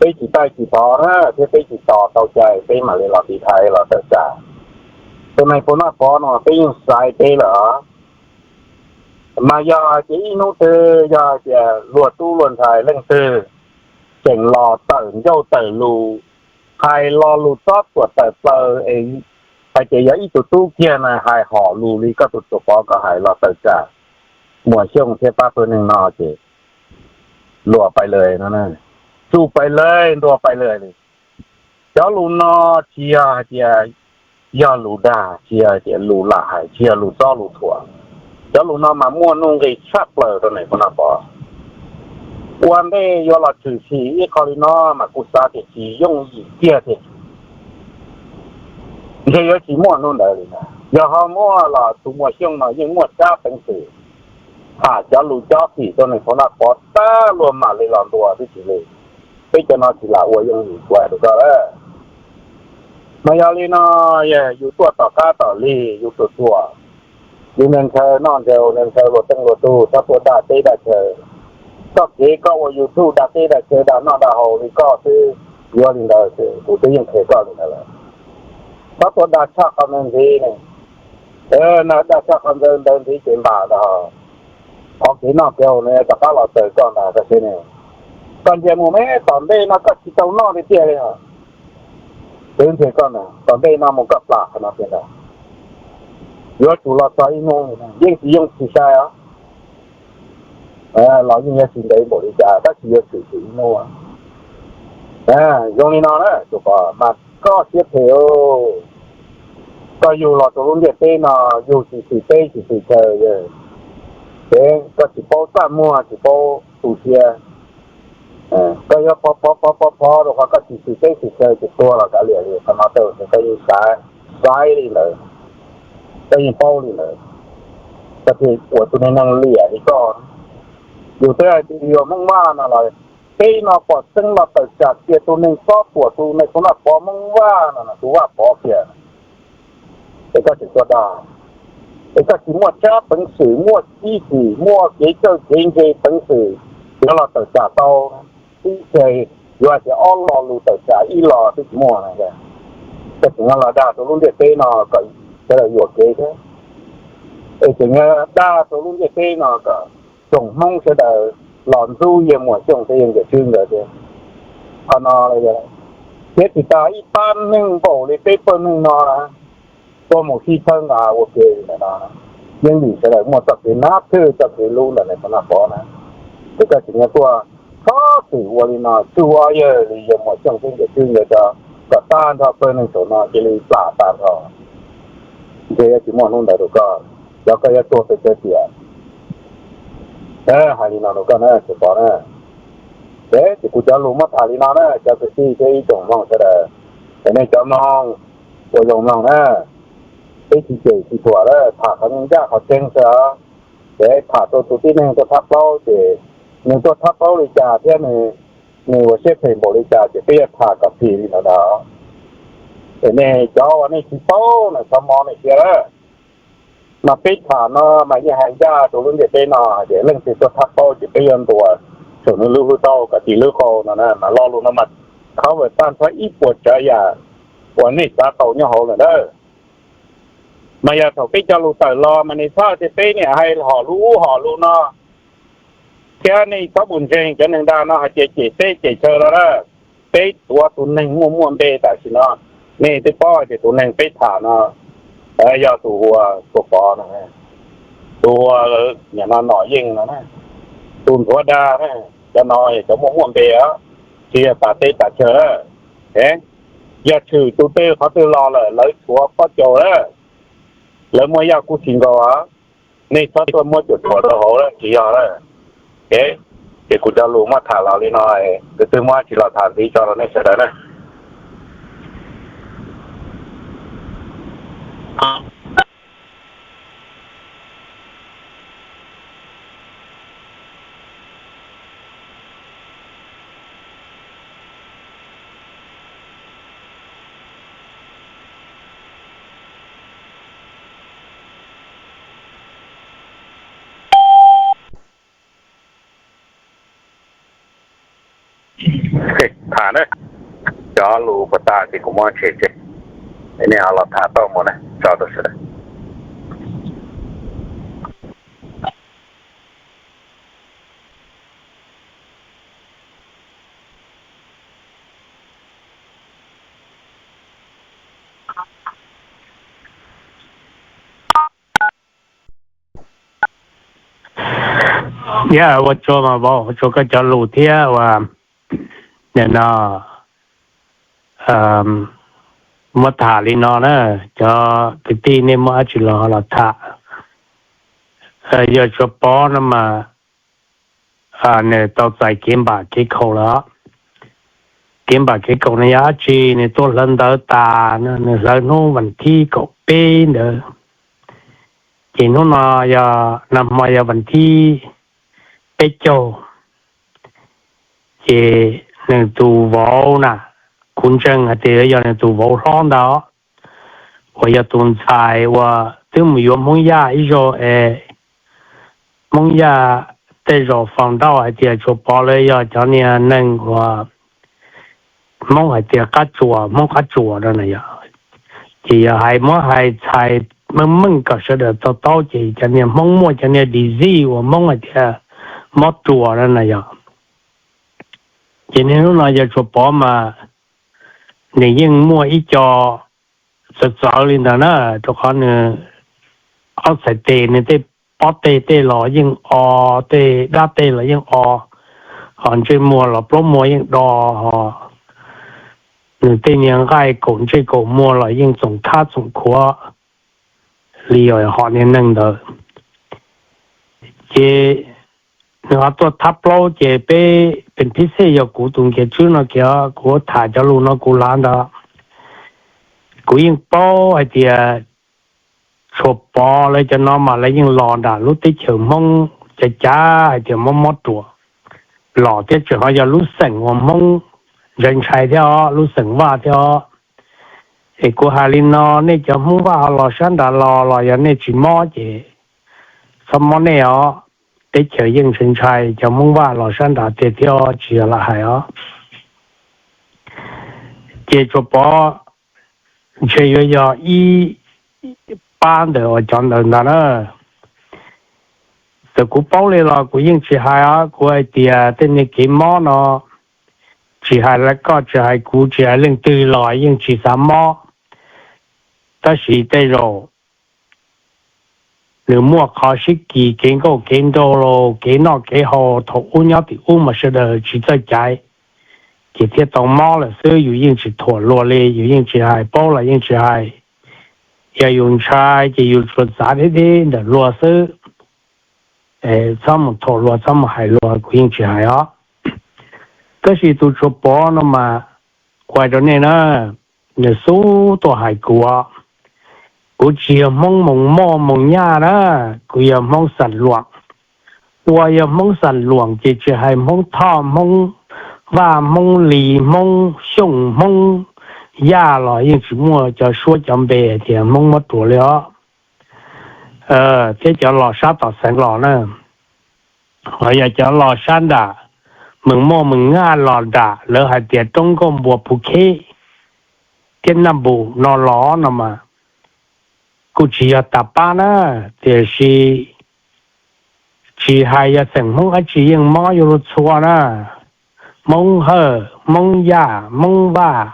peb tsis taij tsis pov na thiab peb tsis tos tau cai peb mam li los tiv thaiv los tawm tsam. Tus neeg Phu Naj Pov no peb yeej xaiv peb lawm. Mas yog hais tias ib hnub twg yog hais tias luag tub luag ntxhais leej twg tseem los tawm ncauj tawm lus, hais lo lus txob txuam tawm plaws es hais tias yog ib tug tub kiag na hais hom lus li koj tus Tsuas Pov kom hais los tawm tsam Muas Xyooj thiab pab pawg neeg no ces luag pais lawm no, tsuj pais lawm ntuag pais lawm li. Cov lus no tsis yog hais tias yog lus dag, tsis yog hais tias lus lam hais, tsis yog lus txob lus thuam. Cov lus no mas muaj nuj nqis tshaj plaws rau neeg Phu Naj Pov. Ua ntej yuav los tshwm sim ib qho li no mas kuv xav tias tsis yooj yim kiag tiag, ntshe yuav tsis muaj hnub ntawd li na. Yog ho muaj los tus Muas Xyooj no yeej muaj tsab peev xwm tham cov lus cob phim rau neeg Phu Naj Pov tab luag mam li los ntuas twb tsis li. Peb cov no tsis lam ua yooj yim kuv hais rau koj lawm. Mas yog li no, yus tuaj tom qab tom lig yus ruam ruam, yus nrhiav nrhiav noj nrhiav haus nrhiav nrhiav luag teej luag tug, txhob tuaj dag teb dag chaw. Koj kev koj ua YouTube dag teb dag chaw dag noj dag haus li koj xwb, yuav li ntawd xwb, kuv twb yeej qhia koj li ntawd lawm. Txhob tuaj dag tshaj qhov ntawd ntxiv ne, dag tshaj qhov ntawd ntxiv ces npam ntag. Qhov kev noj kev haus no rov qab los txawm koj ntag koj saib ne. Koj ntsia mus me tom ntej no koj tsis tau noj li tiag li os. Twb ntshe koj na tom ntej no mus koj plam qhov no tiag ntag. Yuav tsum los txog ib hnub, yeej tsis yooj tsis sai os. Los yeej yuav tsis ntev npaum li cas tab sis yuav tshwm sim ib hnub. Zoo li no na, tus pom mas koj siab phem, koj yug los rau lub ntiaj teb no, yug tsis xwm teb tsis xwm chaw, ces koj tsis paub txaj muag tsis paub tu siab. Koj yuav pov pov pov pov pov rau qhov koj tsis xwm teb xwm chaw ces tuag los kav liam li. Qhov no tau koj yeej xaiv li ntawd, koj yeej paub li ntawd, koj thiaj ua tus neeg neeg liam li koj. Yus twb hais tias yus yog Hmoob Vaj no los peb no pom tseeb los tawm tsam kiag tus neeg txob tuam tus neeg Phu Naj Pov Hmoob Vaj no, tus Vaj Pov kiag, es koj tseem tuaj dag, es koj tsis muaj tsab peev xwm muaj tib xwm muaj kev txawj kev ntse peev xwm yuav los tawm tsam tau ib txhia, yuav hais tias ob lo lus tawm tsam ib lo twb tsis muaj. Koj tseem yuav los dag rau lub ntiaj teb no kom sawv daws yuam kev thiab, es tseem yuav dag rau lub ntiaj teb no kom tsoom Hmoob sawv daws los ntxub Yawg Muas Xyooj thiab Yawg Nkawm Tswb nkawd thiab. Qhov no thiab tsis tas ib pab neeg npaum li peb pawg neeg no na, tuaj mus sib txhawb nqa ua ke li ntawm no, yeej vim sawv daws muaj txoj kev nab thwj txoj kev hlub ntawm neeg Phu Naj Pov na, ces koj tseem yuav tuaj txhob txwm ua li no tsuj ob yawg li Yawg Muas Xyooj thiab Nkawm Tswb nkawd tso, kom tag nrho pawg neeg saum no cia li plam tag nrho. Ntshe yuav tsis muaj hnub ntawd rau koj, cov koj yuav tuag pes tsawg tiam. Hais li no rau koj na Tsuas Pov na. Ces kuv cov lus muab tham li no na cov kwv tij thiab ib tsoom mloog sawv daws, es nej cov mloog ua zoo mloog na, peb tsis cem tsis thuam lawm, tham qhov ncaj qhov tseeb xwb os. Ces tham rau tus tib neeg tuaj thab plaub ces nws tuaj thab plaub li cas thiab nws, nws ua siab phem npaum li cas ces peb yuav tham kom phim li ntawd ntag. Es nej cov uas nej tsis paub no txhob mob nej siab lawm. Mas peb tham no mas yeej hais ncaj rau lub ntiaj teb no hais tias leej twg tuaj thab plaub ces peb yuav ntuas saum nws lub hlwb taub kom tis lub qau no na, mas lo lus no mas cover tag nrho ib puas tsav yam uas nej xav tau nyob hauv lawm ntag. Mas yog thaum peb cov lus tawm los mas nej txhob tias peb niam hais hom lus ub hom lus no, thiab nej txhob mus ntseeg cov neeg dag no hais tias cem teb cem chaw no na. Peb tuav tus neeg muaj muaj npe tam sim no, nej twb paub hais tias tus neeg peb tham no yog tus ua Tsuas Pov no, tus ua nim no Nom Yeej no, tus ntxuav dag na, cov no yog cov muaj muaj npe os, tsis yog tas teb tas chaw. Yog tshwm tus twg qhov twg los lawm lawv tshuav pob caus lawm, lawv muaj yaj kuj tsis nkaus, nej txhob tuaj muab cuam tshuam rau hauv lawm tsis yog lawm. Ces kuv cov lus muab tham los li no, tus twg muab tsis los tham ntxiv tso rau nej sawv daws na. tas na. Cov lus puas tas ces kuv muab tshem tseg, nej ho los tham tau mus na, tso rau sawv daws. Yog ua tsaug mas vauv, ua tsaug koj cov lus thiab uas nim no muab tham li no na, cov kwv tij nej muaj dab tsi los los tham. Yawg Tshuas Pov no mas nws tau txais kev npam kev khaum lawm. Kev npam kev khaum no yog dab tsi? Nws tuaj hlawv ntawv tas, nws hlawv hnub vas thib kaum peb ntawd, ces hnub no yog nag hmo yog vas thib peb caug, ces nws tus vauv na, kuv ntseeg hais tias yog nws tus vauv hlob ntag, uas yog tus ntxhais uas twb mus yuav Hmoob Yaj ib zaug es Hmoob Yaj tej zaum found out hais tias Tshuas Pov lawv yog cov niag neeg uas Hmoob hais tias qab tsuas, Hmoob qab tsuas no na yog. Ces yog hais muab hais txhais meej meej kom sawv daws to taub, ces cov niag Hmoob muaj cov niag disease uas Hmoob hais tias mob ruas no na yog. Ces niaj hnub no yawg Tshuas Pov mas nws yeej muaj ib co txawv txawv li ntawd na, rau qhov nws ob txhais tes, nws tej pob teg tej los yeej o, tej dab teg los yeej o, ho ntsej muag los plaub muag yeej do, ho nws tej niag nqaij kaum ntsej kaum muag los yeej txoom khab txoom khuav li hom niag neeg ntawd. Ces nws ho tuaj thab plaub, ces peb pes phib xej yog kuv tus nkias tswb no kiag, kuv tham cov lus no kuv lav ntawd, kuv yeej paub hais tias Tshuas Pov lawv cov no mas lawv yeej los nram lub teb chaws Hmoob cav cav hais tias mob mob ruas los thiab, tseem ho yog lub xeem uas Hmoob ntshai ntshai thiab os, lub xeem Vaj thiab os. Es kuv hais li no, nej cov Hmoob Vaj ho los sab nrad los, los yog nej tsis mob ces txhob mob nej os. Teb chaws yeej ntshai ntshai cov Hmoob Vaj los sab nrad tiag thiab os, tsis yog lam hais os. Ces Tshuas Pov ntshe yuav yog ib pab ntawm uas cov ntawd ntag na. Txawm kuv paub li los kuv yeej tsis hais os, kuv hais tias tej niag kev mob no tsis hais lawv koj, tsis hais kuv, tsis hais leej twg los yeej tsis xav mob. Tab sis tej zaum nws muaj qhov sib kis kev nkauj kev nraug los kev noj kev haus thaum ub nyob tim ub mas sawv daws tsis txawj caiv, ces thiaj tau mob lawm xwb. Yus yeej tsis thuam luag li, yus yeej tsis hais, paub los yeej tsis hais. Yog yus ntshai ces yus tsuas txav deb deb ntawm luag xwb. Txhob mus thuam luag, txhob mus hais luag, kuv yeej tsis hais os. Tab sis tus Tshuas Pov no mas, kuv hais rau nej na, nws xub tuaj hais kuv, kuv tsis yog Hmoob Moos Moj Moos Nyaj na, kuv yog Hmoob Xam Luam. Ua yog Hmoob Xam Luam ces tsis hais Hmoob Thoj, Hmoob Vaj, Hmoob Lis, Hmoob Xyooj, Hmoob Yaj los yeej tsis muaj cov suab cov npe tias Hmoob mob ruas li os. Thiab cov los sab tom xeev los na, ho yog cov los sab nram Moos Moj Moos Nyaj los nram lawv hais tias roob nkauj npua Phuv Kheb thiab Naj Npum no los no mas, kuj tsis yog tas pab na, tiam sis tsis hais yog xeem Hmoob dab tsi yeej mob yuav luag txhua na. Hmoob Hawj, Hmoob Yaj, Hmoob Vaj,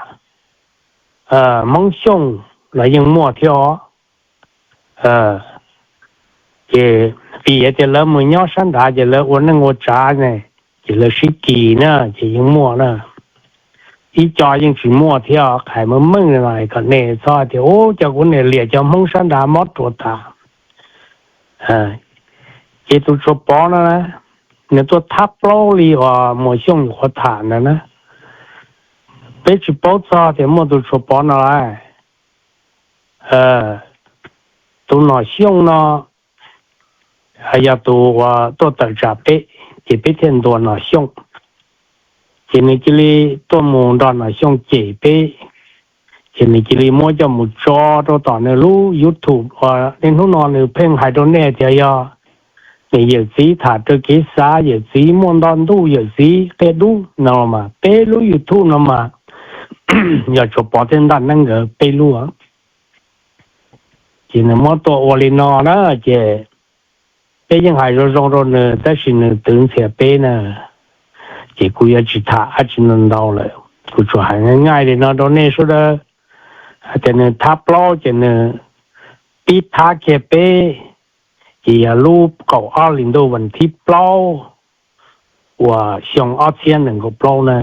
Hmoob Xyooj los yeej muaj thiab os. Ces vim tias lawv mus nyob sab nrad ces lawv ua neej ua tsav ne, ces lawv sib kis na ces yeej muaj na. Ib co yeej tsis muaj thiab, hais meej meej no kom nej txhob tias ub cov kuv niam liam cov Hmoob sab nrad mob ruas tas. Ces tus Tshuas Pov no na, nws tuaj thab plaub li uas Muas Xyooj nyuam qhuav tham ntawd na. Peb tsis paub txog tias muaj tus Tshuas Pov no lawm. Tus Nom Xyooj no yog tus uas tuaj tawm tsam peb, ces peb thiaj ntuas Nom Xyooj. Ces nws cia li tuaj mus nrog Nom Xyooj cem peb, ces nws cia li muab coj mus tso rau tom nws lub YouTube uas niaj hnub no nws pheej hais rau nej tias yog Yawm txiv tham raws kev xav, yawm txiv muaj nto ntuj, yawm txiv qia dub no mas peb lub YouTube no mas yog Tshuas Pov thiab Ntaj Neeb nkawd peb lub. Ces nws muab tuaj ua li no na, ces peb yeej hais zoo zoo rau nws tab sis nws twv ntxhias peb na, ces kuv yuav tsis tham dab tsi ntau ntau lawm. Kuv tsuas hais nqaij nqaij li no rau nej sawv daws, hais tias nws thab plaub ces nws pib thab kiag peb, ces yog lub kaum ob hlis ntuj vas thib plaub uas xyoo ob txhiab nees nkaum plaub na,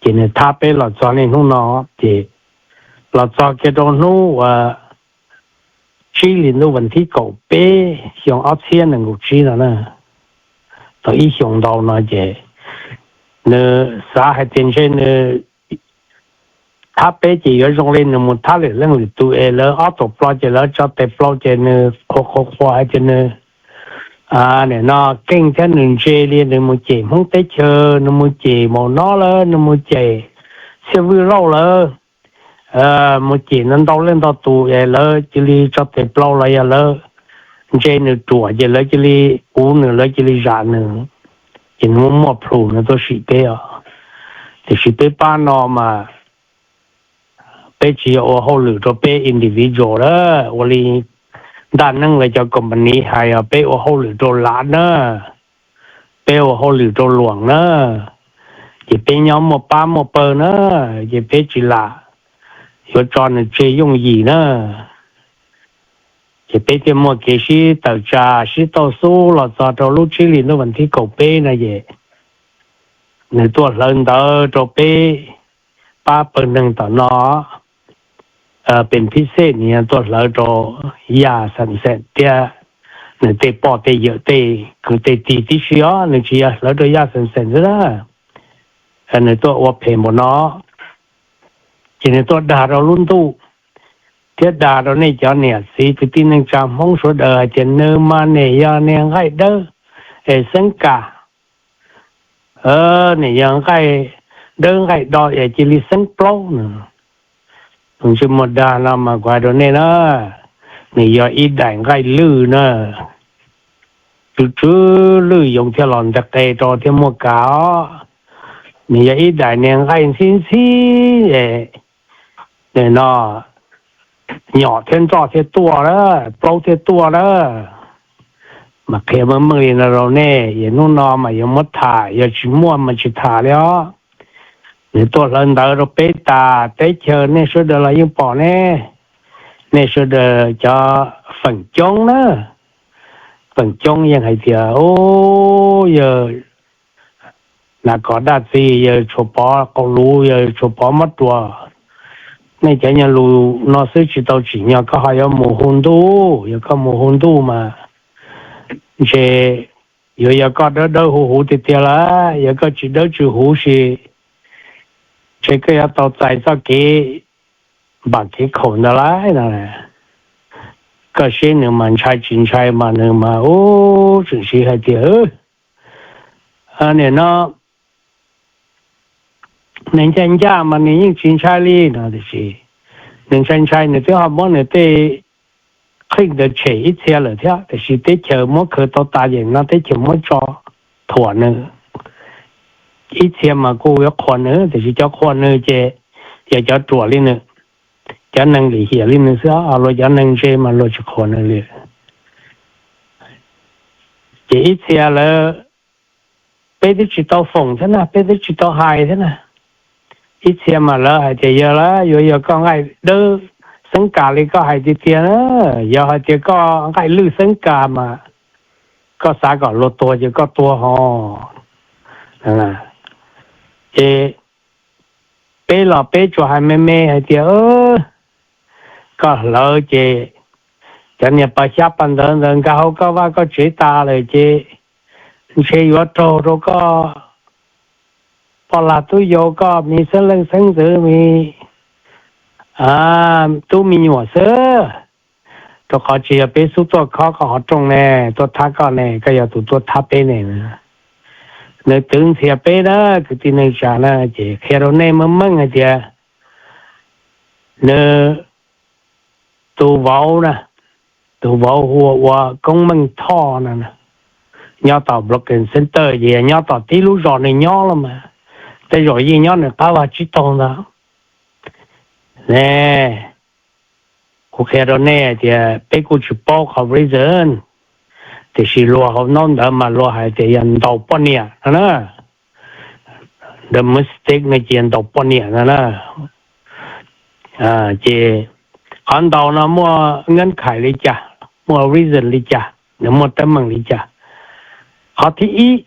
ces nws thab peb los txog niaj hnub no, ces los txog kiag rau hnub uas tsib hlis ntuj vas thib kaum peb xyoo ob txhiab nees nkaum tsib no na, tau ib xyoos ntau no ces nws xav hais tias ntshe nws thab peb ces yuav zoo li nws mus thab lwm leej lwm tus es lawv ob tuam plo ces lawv tso tes plaub ces nws qhuas qhuas qhuas hais tias nws nim no keej thiab nws ntse li nws mus cem Hmoob teb chaws, nws mus cem Maum Nob lawv, nws mus cem Txhiaj Vwj Lauj lawv, mus cem ntau ntau leej ntau tus es lawv cia li tso tes plaub los yog lawv ntse nws ruam ces lawv cia li puv nws, lawv cia li zam nws, ces nws muaj muaj plhus nws tuaj sim peb os. Tiam sis peb pab no mas peb tsis yog ua hauj lwm rau peb individual lawm, ua li Ntaj Neeb lawv cov company hais os, peb ua hauj lwm rau lav na, peb ua hauj lwm rau luam na, ces peb nyob muaj pab muaj pawg na, ces peb tsis lam yuav tso nws tseg yooj yim na. Ces peb thiaj muaj kev sib tawm tsam sib tauj xub los txog rau lub tsib hlis ntuj vas thib kaum peb no ces nws tuaj hlawv ntawv rau peb pab pawg neeg tom no. Pem phib xej nws yog tuaj hlawv rau Yaj Xeem Xeem thiab nws tej poj tej yawm tej kwv tej tij tib si os, nws tsis yog hlawv rau Yaj Xeem Xeem xwb na. Nws tuaj ua phem npaum no, ces nws tuaj dag rau lub ntuj thiab dag rau nej cov niam txiv kwv tij neej tsa Hmoob sawv daws hais tias nws mas nim yog niag nqaij dawb es xeeb kas, nim yog nqaij dawb nqaij do es cia li xeeb plaub no. Tus ntsej muag dag no mas kuv hais rau nej na, nws yog ib daim nqaij lwj na, tsw tsw lwj yoov thiaj los nteg qe rau thiaj muaj kas os. Nws yog ib daim niag nqaij ntxhib ntxhib es nim no nyom thiab nroj thiaj tuaj na, plaub thiaj tuaj na. Mas qhia meej meej li no rau nej, es hnub no mas yuav muab tham, yog tsis muaj mas tsis tham li os. Nws tuaj hlawv ntawv rau peb tas teb chaws, nej sawv daws los yeej pom ne, nej sawv daws cov feem coob na, feem coob yeej hais tias, u, yawg Nas Kos Daj Txiv, yawg Tshuas Pov Qaum Luv, yawg Tshuas Pov Mob Ruas, nej cov nyuag lus no xwb tsis tau tsim nyog koj ho yuav mus hu ntuj, yog koj mus hu ntuj mas ntshe yuav yog koj dawb dawb huv huv tiag tiag lawm, yog koj tsis dawb tsis huv ces ntshe koj yuav tau txais txoj kev npam kev khaum ntawd lawm no. Koj seb nws mas ntshai tsis ntshai mas nws mas u, tseem siv hais tias, nim no nws ncaj ncaj mas nws yeej tsis ntshai li no, tiam sis nws ntshai ntshai nws twb ho muab nws tej qheej ntawd tshem ib txhia lawm thiab, tiam sis teb chaws muab khaws tau tas ces no teb chaws muab tso thuam nws. Ib txhia mas kuj yuav qhuas nws, tiam sis cov qhuas nws ces yog cov ruam li nws, cov neeg lim hiam li nws xwb, luag cov neeg ntse mas luag tsis qhuas nws li. Ces ib txhia lawv, peb twb tsis tau foom thiab na, peb twb tsis tau hais thiab na. Ib txhia mas lawv hais tias yog lawm, yuav yog koj nqaij dawb xeeb kas li koj hais tiag tiag na, yog hais tias koj nqaij lwj xeeb kas mas koj xav kom luag tuag ces koj tuag ho. Ces peb los peb tsuas hais me me hais tias, koj hlawv ces cov niag pas xyab pas ntawv ntawd nkag hauv koj vaj koj tsev tas lawm ces ntshe yuav raug rau koj poj lag tub yau, koj me xeeb leej xeeb ntxwv, me tub me nyuam xwb. Rau qhov tsis yog peb xub tuaj khob koj qhov rooj ne, tuaj thab koj ne, koj yog tus tuaj thab peb ne. Nws twv ntxhias peb na, kwv tij neej tsa na, ces qhia rau nej meej meej hais tias nws tus vauv na, tus vauv hu ua Koob Meej Thoj no, nyob tom Brooklyn Center ces yog nyob tom tib lub zos nws nyob los mas, tej zaum yeej nyob nws qab vaj tsib taug ntawd ne. Kuv qhia rau nej tias peb kuj tsis paub qhov reason, tiam sis luag hauv ntaub ntawv mas luag hais tias yog ntaus poj niam no na. The mistake no ces yog ntaus poj niam no na. Ces qhov ntaus no muaj ngeeb khais li cas, muaj reason li cas, nws muaj teeb meem li cas? Qhov thib ib,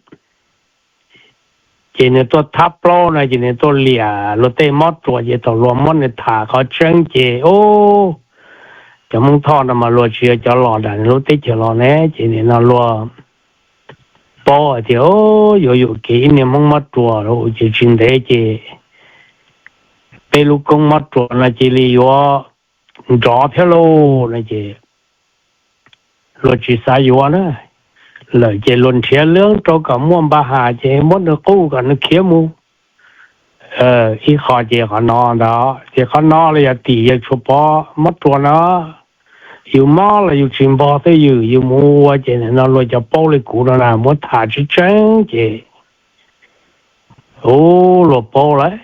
ces nws tuaj thab plaub no ces nws tuaj liam luag tej mob ruas ces thaum luag muab nws tham qhov tseeb ces, o, cov Hmoob Thoj no mas luag tsis yog cov los nram nws lub teb chaws los ne, ces nim no luag paub hais tias, o, yuav yuam kev ib niag Hmoob mob ruas ces tsis ntev ces peb lub koob mob ruas no cia li yuav nrov thiab lauj no ces luag tsis xav yuav na. Lawm ces luag nrhiav leeb rau kom muaj npa has ces muab nws quj kom nws khiav mus. Ib qho ces qhov no ntag, ces qhov no los yog tim yawg Tshuas Pov mob ruas no, yus mob los yus tsis npog twj ywm yus mus ua ces nim no luag cov paub li kuv no na muab tham tseeb tseeb ces, u, luag paub lawm.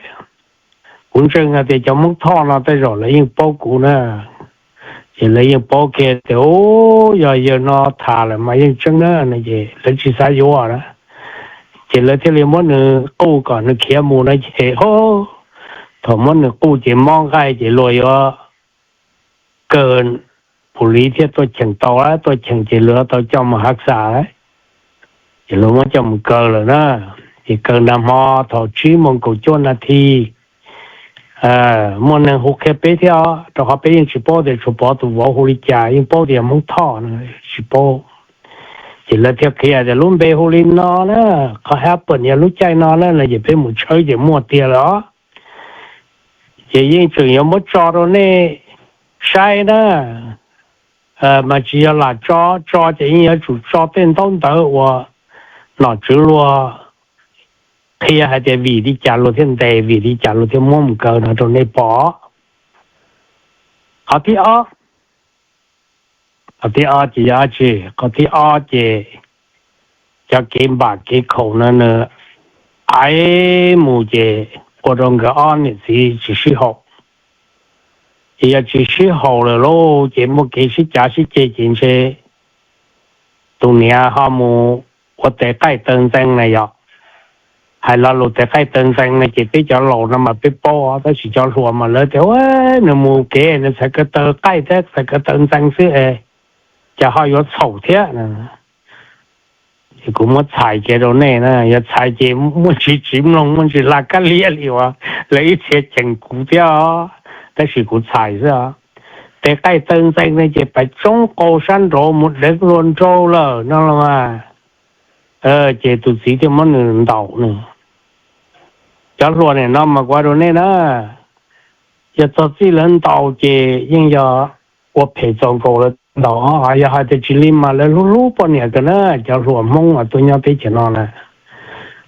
Kuv ntseeg hais tias cov Hmoob Thoj no tej zaum lawv yeej paub kuv na, ces lawv yeej paub kiag tias, u, yog yawg no tham lawm mas yeej tseeb na no ces lawv tsis xav yuav na. Ces lawv thiaj li muab nws quj kom nws khiav mus no ces, o, thaum muab nws quj ces mob nqaij ces luag yuav kaw, pus liv thiaj tuaj cheem tau, tuaj cheem ces luag tau coj mus hav xas, ces luag muab coj mus kaw lawm na. Ces kaw nag hmo thaum tsib moos kaum cuaj nas this, muaj neeg hu qhia peb thiab, rau qhov peb yeej tsis paub tias Tshuas Pov tus vauv hu li cas, yeej paub tias Hmoob Thoj no, tsis paub. Ces lawv thiaj qhia tias lub npe hu li no na, qhov happen yog lub caij no na, ces peb mus tshawb ces muaj tiag lawm os. Ces yeej tseem yuav muab tso rau nej saib na, mas tsis yog lam tso, tso ces yeej yuav tsum tso tej ntaub ntawv uas nom tswv luag qhia hais tias vim li cas luag thiaj ntes, vim li cas luag thiaj muab mus kaw no rau nej pom. Qhov thib ob, qhov thib ob ces yog dab tsi? Qhov thib ob ces cov kev npam kev khaum no nws aiv mus ces ua rau nkawd ob niam txiv tsis sib haum. Ces yog tsis sib haum lawm lauj, ces muaj kev sib cav sib ceg ces ntshe tus niam ho mus ua tes qaij taw ntxees na yom. Hais lo lus tes qaij taw ntxees no ces peb cov laus no mas peb paub, tab sis cov hluas mas lawv tias, nws mus kev nws txhais ko taw qaij thiab txhais ko taw ntxees xwb es cas ho yuav txhaum thiab. Ces kuv muab txhais kiag rau nej na, yog txhais ces muaj ntsis tsis mloog, muaj ntsis hla kab liab li uas lawv ib txhia cheem kuv thiab os, tab sis kuv txhais xwb os. Tes qaij taw ntxees no ces pais tsoob qau sab nraud mus deev hluas nraug lawm no los mas, ces tus txiv thiaj muab nws ntaus nws. Cov hluas nim no mas kuv hais rau nej na, yog txog txij lawv ntaus ces yeej yog ua phem txaus nkaus lawv ntaus, yog hais tias tsis li mas lawv hlub hlub poj niam kawg na. Cov hluas Hmoob uas tuaj nyob teb chaws no na,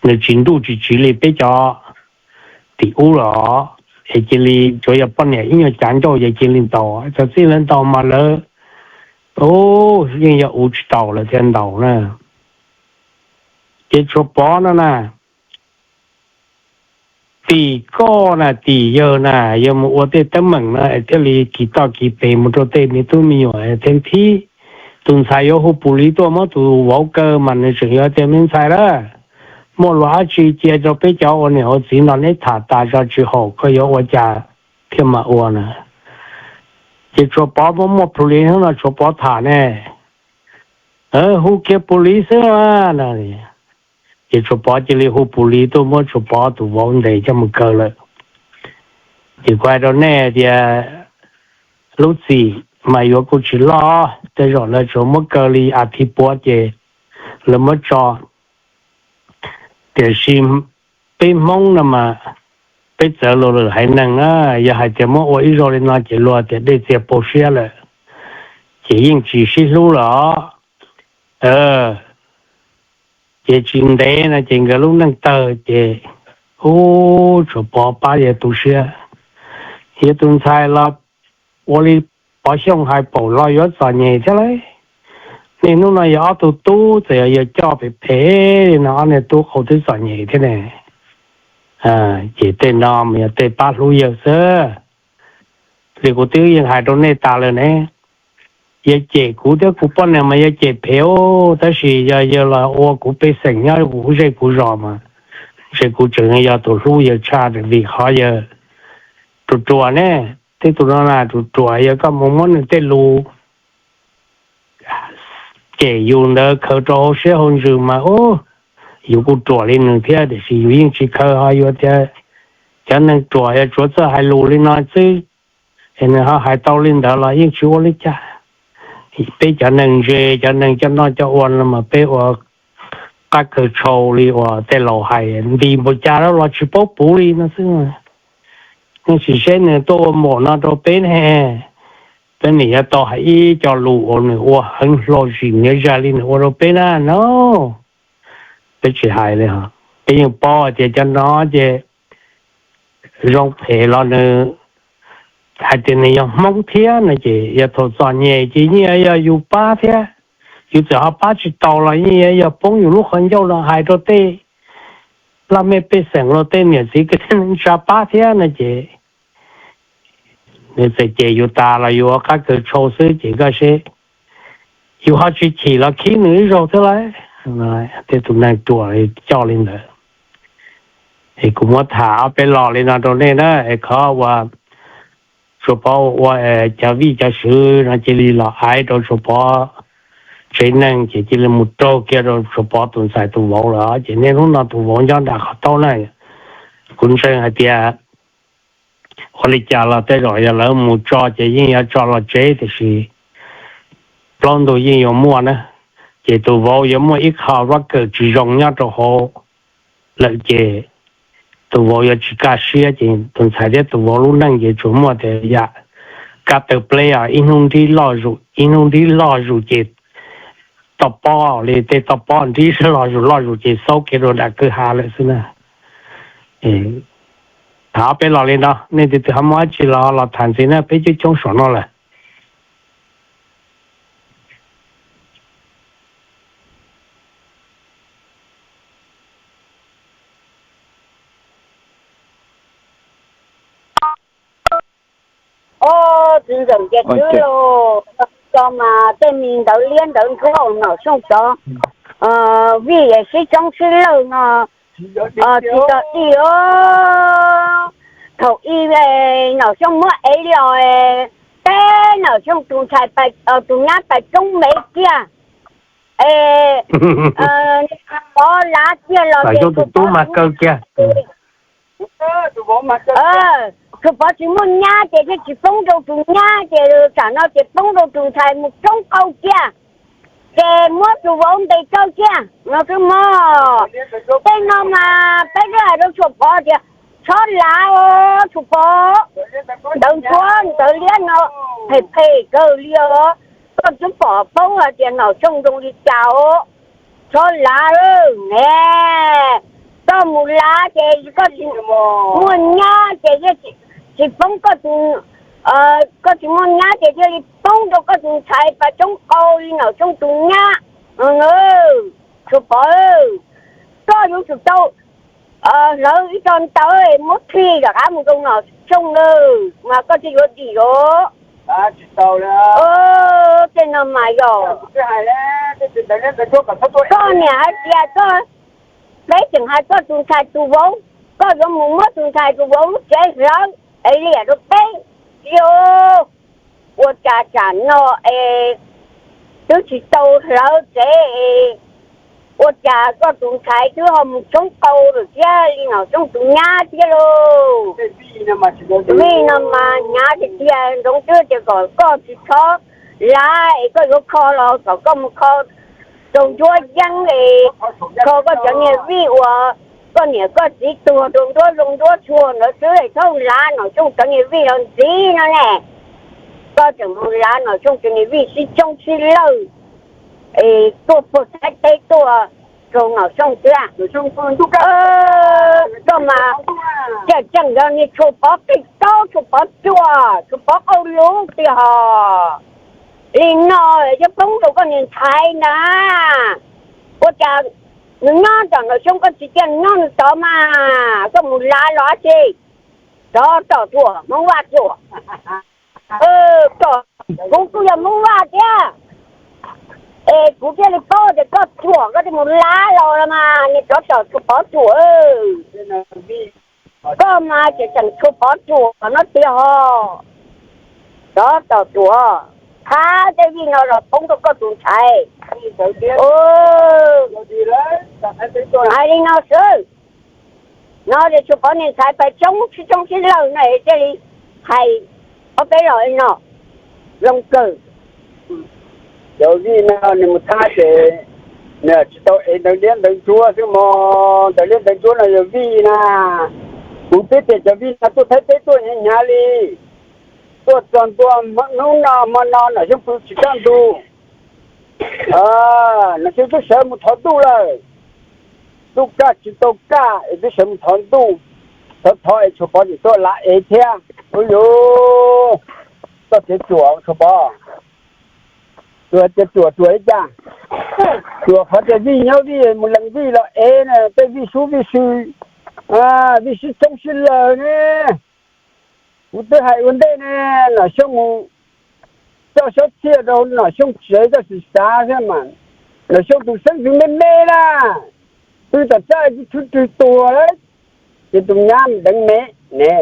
nws tsis nruj tsis tsiv li peb cov tim ub los, es cia li tsuas yog poj niam ib nyuag cav ncauj ces cia li ntaus. Txog txij lawv ntaus mas lawv, u, yeej yog ua tsis taus lawv thiaj ntaus na. Ces Tshuas Pov no na, tim koj na, tim yawg na, yawg mus ua tej teeb meem na es thiaj li kis toj kis pes mus rau tej me tub me nyuam thiab thib. Tus ntxhais yuav hu pus lis tuaj muab tus vauv kaw mas nws tseem yuav tias, me ntxhais lawm, muaj luag dab tsi cia rau peb cov ua niam ua txiv no neb tham tas tso tsis haum, koj yuav ua cas thiaj mam ua na. Ces Tshuas Pov muaj muaj pus lis hnub no Tshuas Pov tham ne, hu kiag pus lis xwb na. Ces Tshuas Pov cia li hu pus lis tuaj muab Tshuas Pov tus vauv ntes coj mus kaw lawm. Ces kuv hais rau nej tias lub txim mas yuav kuj tsis loj, tej zaum lawv tsuas muab kaw li a thiv puav ces lawv muab tso. Tiam sis peb Hmoob no mas peb txawv luag lwm haiv neeg na, yog hais tias muab ua ib zaug li no ces luag tias dej txias pau siab lawm, ces yeej tsis sib hlub lawm os. Ces tsis ntev no ces nkawd lub neej tawg ces, ub, Tshuas Pov pab yawg tu siab. Yawg tus ntxhais los ua li Pov Xyooj hais paum los yuav txom nyem thiab lauj. Niaj hnub no yog ob tug tub txawm yog yawg coj phem phem li no, ob niag tub qau twb txom nyem thiab ne. Ces tej no mas yog tej pab hlub yawg xwb. Li kuv twb yeej hais rau nej tas lawm ne, yawg cem kuv thiab kuv poj niam mas yawg cem phem ub, tab sis yog yawg los ua kuv pej xeem nyob kuv zej kuv zos mas ntshe kuv tseem yog tus hlub yawg tshaj vim qhov yawg ruam ruam ne. Tej tus no na ruam ruam, yog koj mus muab nws tej lus cem yus ntawd khaws rau hauv siab hauv ntsws mas ub, yus kuj ruam li nws thiab, tiam sis yus yeej tsis khaws, ho yus tias cov neeg ruam yog tsuav txawj hais lus li no xwb, es nws ho hais tau li ntawd los yeej tsis ua li cas. Peb cov neeg ntse, cov neeg coj noj coj ua no mas peb ua qab kawg tshau li uas tej laus hais, nti npaum cas los tsis paub puv li no xwb. Nej sim seb nws tuaj ua npaum no rau peb ne, peb nim yuav tau hais ib co lus uas nws ua heev hlo zim nyob zaj li nws ua rau peb na no. Peb tsis hais li, peb yeej paub hais tias cov no ces zoo phem los nws hais tias nws yog Hmoob thiab no ces yog thaum txom nyem ces yeej yog yus pab thiab. Yus txawm ho pab tsis tau los yeej yog poob yus lub qhov ncauj los hais rau tej laj mej pej xeem los tej niam txiv kwv tij neej tsa pab thiab no ces nws txawm cem yus tas los yus ua qab kawg tshau xwb ces koj seb, yus ho tsis chim los khib nws ib zaug thiab lauj. Tej tus neeg ruam coj li ntawd. Es kuv muab tham ob peb lo li no rau nej na, es qhov uas Tsuas Pov ua cov vij cov sw no cia li los aiv rau Tsuas Pov tsev neeg ces cia li mus raug kiag rau Tsuas Pov tus ntxhais tus vauv lawm, ces niaj hnub no tus vauv nyob nram qhov taub na. Kuv ntseeg hais tias ua li cas los tej zaum yog lawv mus tso ces yeej yuav tso los tsev, tiam sis plaub ntug yeej yuav muaj na. Ces tus vauv yuav muaj ib qho vab kawm tsis zoo nyob rau hauv lawm ces tus vauv yuav tsis kaj siab, ces tus ntxhais thiab tus vauv lub neej ces tsuas muaj tias yam kab taw pleb os, ib hnub nrib loj zus, ib hnub nrib loj zus ces toj pob li tej toj pob nrib loj zus loj zus ces xaub kiag rau nram kwj ha lawm xwb na. Tham ob peb lo li no, nej tus twg ho muaj dab tsi los los tham ntxiv na, peb coob coob saum no lawm. Ob, txiv ntxawm ces twb los tso mas tej me ntawv liab ntawv ntsuab Nom Xyooj cov vij es sib coob sib lawj no tsis tau dij os. Thaum ub Nom Xyooj muab ev los, teb Nom Xyooj tus ntxhais, tus nyab pais tsoob mev kiag, es Pov lav kiag los ces Tsuas Pov tsis muaj nyab ces thiaj tsis poob rau tus nyab ces tsam no ces poob rau tus ntxhais mus tsoob qau kiag, ces muab tus vauv ntes tsawv kiag no xwb mog. Tej no mas peb twb hais rau Tsuas Pov tias txhob lav os Tsuas Pov, ntawv ntsuab ntawv liab no phem phem kawg li os. Koj twb pom paub hais tias Nom Xyooj zoo li cas os. Txhob lav ne, koj mus lav ces koj tsis muaj nyab ces thiaj tsis poob koj tus, koj tsis muaj nyab ces thiaj li poob rau koj tus ntxhais pais tsoob qau li Nom Xyooj tus nyab. Tsuas Pov, koj yuav tsum tau hlawv ib co ntawv muab khi rov qab mus rau Nom Xyooj na, mas koj thiaj yuav dim os. Tej no mas yog koj niam hais tias koj, peb tseem hais koj tus ntxhais tus vauv, koj yuav mus muab tus ntxhais tus vauv lub tsev hlawv es liam rau peb, txiv, ua cas tsam no es twb tsis tau hlawv tsev es ua cas koj tus ntxhais twb ho mus tsoob qau lawm thiab li Nom Xyooj tus nyab thiab lauj. Vij no mas hnyav tiag tiag, ntsoov twb tias kom koj tsis txhob lav es koj yuav kho los kom koj mus kho rau nruab yeeb es kho koj cov niag vij uas koj niam koj txiv tuag rau nruab zoo nruab tsuag ntawd xwb es txhob lav Nom Xyooj cov niag vij los ntxiv no ne. Koj tseem mus lav Nom Xyooj cov niag vij sib coob sib lawj es tuaj puag Thaib teb tuaj rau Nom Xyooj thiab. Koj mas tseem tseem yog niag Tsuas Pov qij kaub, Tsuas Pov ruam, Tsuas Pov qau lub tiag hos. Li no cov poob rau koj niag ntxhais na. Ua cas nws nyob tom Nom Xyooj koj tsis cia nws nyob nws tod mas koj mus lav los dab tsi? Tsov tom ruam Hmoob Vaj ruam. Kuv kuj yog Hmoob Vaj thiab, es kuv thiaj li paub tias koj ruam koj thiaj mus lav los los mas niag tsov tom ruam Pov ruam. Koj mas tseem tseem tshuav Pov ruam no tiag ho. Tsov tom ruam, thab tej vij no los poob rau koj tus ntxhais. Hais li no xwb, no ces tshuav Pov niag ntxhais pais tsoob sib tsoob sib lawg no es thiaj li hais ob peb los li no, zoo kawg. Cov vij no nws mus thab ces nws tsis tau ev ntawv liab ntawv ntsuab xwb mog, ntawv liab ntawv ntsuab no yog vij na. Kuv twb tias cov vij no tuaj thaib teb tuaj hnyav hnyav li, tuaj txog ntua hnub no hmo no Nom Xyooj pw tsis kaj ntug, Nom Xyooj twb sawv mus thov ntuj lawm, ntuj kaj tsis tau kaj es twb sawv mus thov ntuj, thov thov es tshuav Pov tseem tuaj lav ev thiab. Ua yuv, txoj kev ruam tshuav Pov, ruam tias ruam ruam li cas? Ruam qhov tias vij nyob vij mus lees vij los ev na, tej vij sub vij sw, vij sib tsoob sib lawg ne. Kuv twb hais ua ntej ne, Nom Xyooj mus coj suab txhiaj rau Nom Xyooj tsev, koj sim xav thiab mas. Nom Xyooj tus xeeb ntxwv me me na, pw tom txaj tsis tshwj twg tuag lawm, ces tus nyab deev me ne.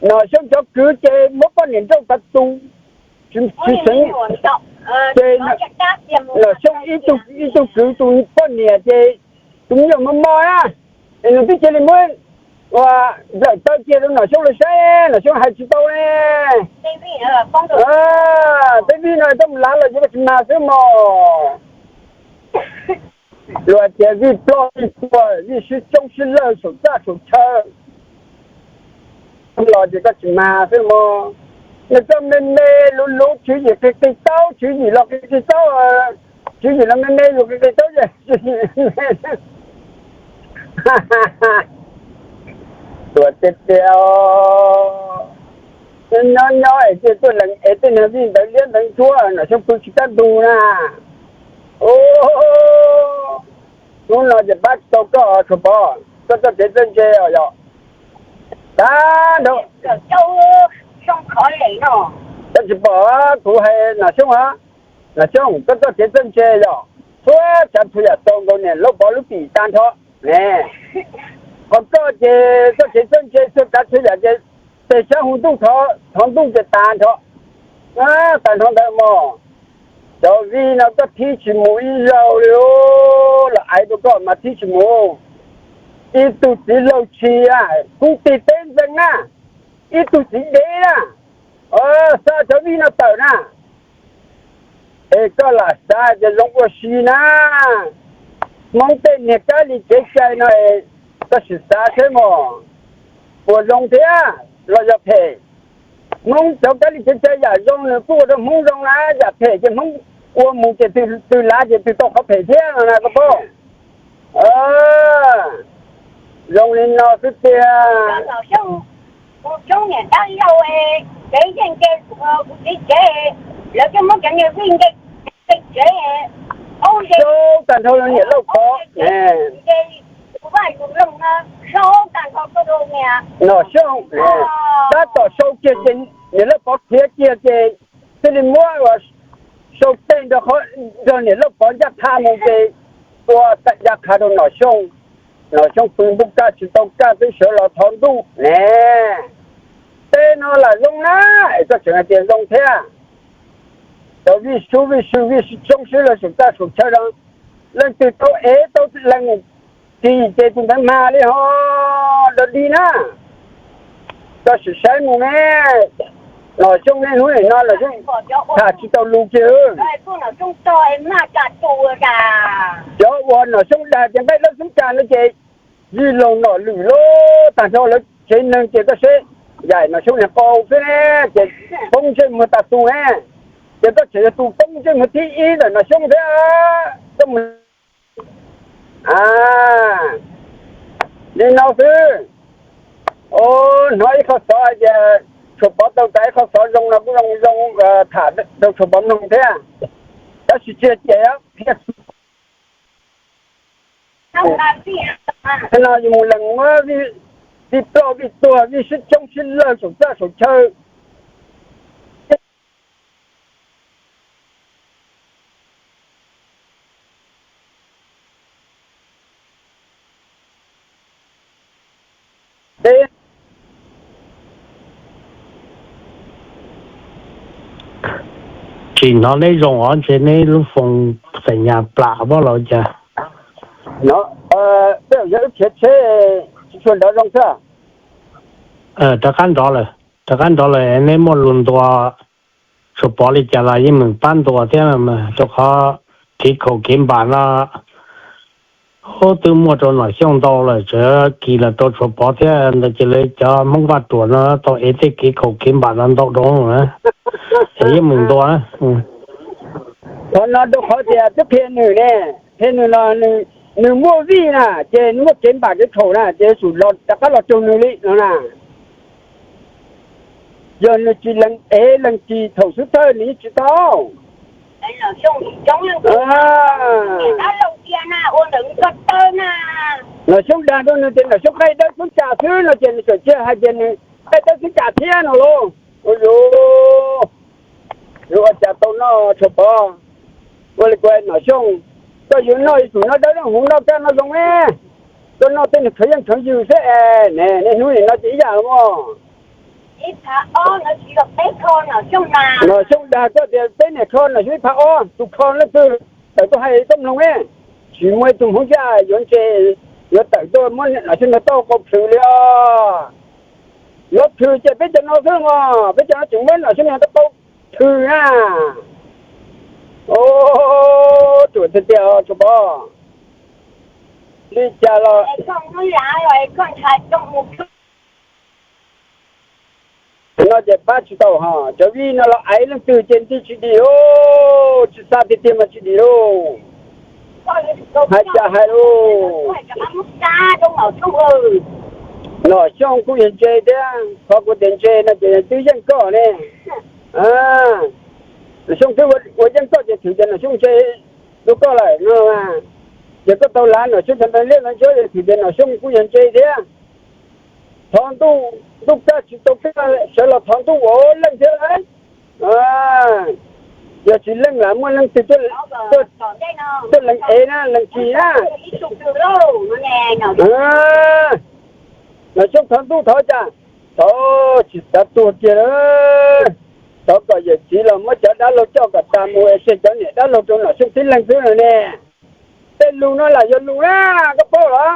Nom Xyooj cov kwv ces muab poj niam nrauj tav tus, tsis xeev, ces Nom Xyooj ib tug kwv tus poj niam ces tus me nyuam mos mos na, es nws twb cia li muab ua nplawm taw kiag rau Nom Xyooj los saib, Nom Xyooj hais tsis tau ne. Tej vij no coj mus lav los yuav tsis mag xwb mog. Luag tias vij ploj vij tuag, vij sib tsoob sib lawg saum txaj saum chaw, los ces koj tsis mag xwb mog. Nws txoj me me luv luv tswv yim qig qig taub, tswv yim los qig qig taub, tswv yim los me me yus qig qig taub ces tuag tiag tiag. Nyob nyob es cia tuaj lees ev tej niag vij ntawv liab ntawv ntsuab, Nom Xyooj pw tsis kaj ntug na. Hnub no ces pab tsis tau koj Tshuas Pov, koj txoj kev txawj ntse os yog. Tag nrho, koj tsis pom kuv hais Nom Xyooj, Nom Xyooj koj txoj kev txawj ntse yog, txhua tsav txhua yam tau nkaus niam laub Pov lub pim tag nrho ne. Qhov koj ces txoj kev txawj ntse txhua tsav txhua yam ces tes xyab hu ntuj thov ntuj ces tag nrho, tag nrho ntawd mog. Cov vij no koj thib tsis mus ib zaug li, los aiv rau koj mas thib tsis mus. Ib tug txiv laug tshis, kub tig teb ntxees na, ib tug txiv dev na, xa cov vij no tawm na. Es koj lam xav tias zoo ua si na, Hmoob tej niag kab li kev cai no, koj sim xav seb mog, puas zoo thiab los yog phem? Hmoob cov kab li kev cai yam zoo nws kuj ua rau Hmoob zoo na, yam phem ces Hmoob ua mus ces twg lav ces twg tau qhov phem thiab no na koj paub. Zoo li no xwb tiag. Tag nrho niam laug Pov, Nom Xyooj, tab tom sau kiag ces niam laug Pov khiav kiag ces thiaj li muab sau teg nrog niam laug Pov ncaj qha mus ces tua ncaj qha rau Nom Xyooj. Nom Xyooj pw ntuj kaj tsis tau kaj twb sawv los thov ntuj ne. Tej no lam zoo na, es koj tseem hais tias zoo thiab. Cov vij sub vij sw vij sib tsoob sib lawg saum txaj saum chaw no, leej twg tau ev tau lees tis ces tus ntawd mag li ho. Dog dig na, koj sim saib mus ne. Nom Xyooj niaj hnub nim no Nom Xyooj tham tsis tau lus kiag. Cov uas Nom Xyooj dag tias nqaij dawb xeeb kas no ces yij laug nom lwm lub tag nrho lawv tsev neeg ces koj seb, yaim Nom Xyooj niag qau xwb ne, ces poob ntsej muag tas tus ne, ces koj tseem yog tus poob ntsej muag thib ib ntawm Nom Xyooj thiab. Koj mus li no xwb. Hnov ib qho xov hais tias Tshuas Pov tau txais qhov xov zoo no kuj zoo zoo tham rau Tshuas Pov mloog thiab. Tab sis tsis yog cem, no yus mus lees muab vij ploj vij tuag vij sib coob sib lawg saum txaj saum chaw. Tsis hnov neb zoo os, ntshe neb lub foos xais nyas plam pob los cas. Rov qab nrov lawm, rov qab nrov lawm, neb muaj lus ntuas Tshuas Pov li cas los yeej meem pab ntuas thiab, rau qhov kev khaum kev npam no ub twb muaj rau Nom Xyooj ntau lawm, tseem kis los rau Tshuas Pov thiab ntawd ces lawv cov Hmoob Vaj Ruam no tau ev tej kev khaum kev npam no ntau dhau na, es yeej meem ntuas. Qhov no rau qhov tias twb qhia nws ne, qhia nws los nws muaj vij na ces nws muaj kev npam kev khaum na ces yuav tsum rov qab los raug nws li no na. Yog nws tsis lees ev lees kis thaum xub thawj nws yeej tsis tau. Nom Xyooj dag rau nws tias Nom Xyooj qaij dawb xeeb tsam xwb no ces nws txawm cia hais tias nws qaij dawb xeeb tsam thiab no lauj. Ua yuav, yuav ua cas tau noj Tshuas Pov. Ua li kuv Nom Xyooj, koj yuav noj yuav tsum noj dawb noj huv noj kaj noj zoo ne. Koj noj tej niag khav yeej khav ywg xwb es niaj hnub nim no ces ib yam los mas. Nom Xyooj dag koj tias peb niag kho Nom Xyooj ib phav ob, tus kho leej twg tawm tuaj hais koj mloog ne. Tsis muaj ib tug Hmoob Yaj yuav ntse, yuav tawm tuaj muab Nom Xyooj nrog tau qau plhws li os. Yuav plhws ces peb cov no xwb mog, peb cov no tseem muab Nom Xyooj nrog tau qau plhws na. Ruam tiag tiag Tshuas Pov. Li cas los no ces pab tsis tau ho, cov vij no los aiv leej twg ces nti tsis dim lauj, tsis xa tiag tiag mas tsis dim lauj. Hais cas hais lauj. Nom Xyooj kuj yog ntse thiab, qhov kuv tias ntse no ces twb yeej koj ne. Nom Xyooj twb ua yeej koj ces thwm tias Nom Xyooj ntse rau koj lawm no. Ces koj tau lav Nom Xyooj cov ntawv liab ntawv ntsuab ces thwm tias Nom Xyooj kuj yog ntse thiab. Thov ntuj, ntuj kaj tsis tau kaj sawv los thov ntuj ua leej thiab lauj. Yog tsis leej lam muaj leej twg tuaj lees ev na lees kis na. Nom Xyooj thov ntuj thov cas, thov tsis xav tuag kiag lawm. Thov kom yawm txiv los muab cov dab laug coj kom tas mus es tseg cov niam dab laug rau Nom Xyooj tib leeg xwb no ne. Tej lus no lam yog lus na, koj paub los?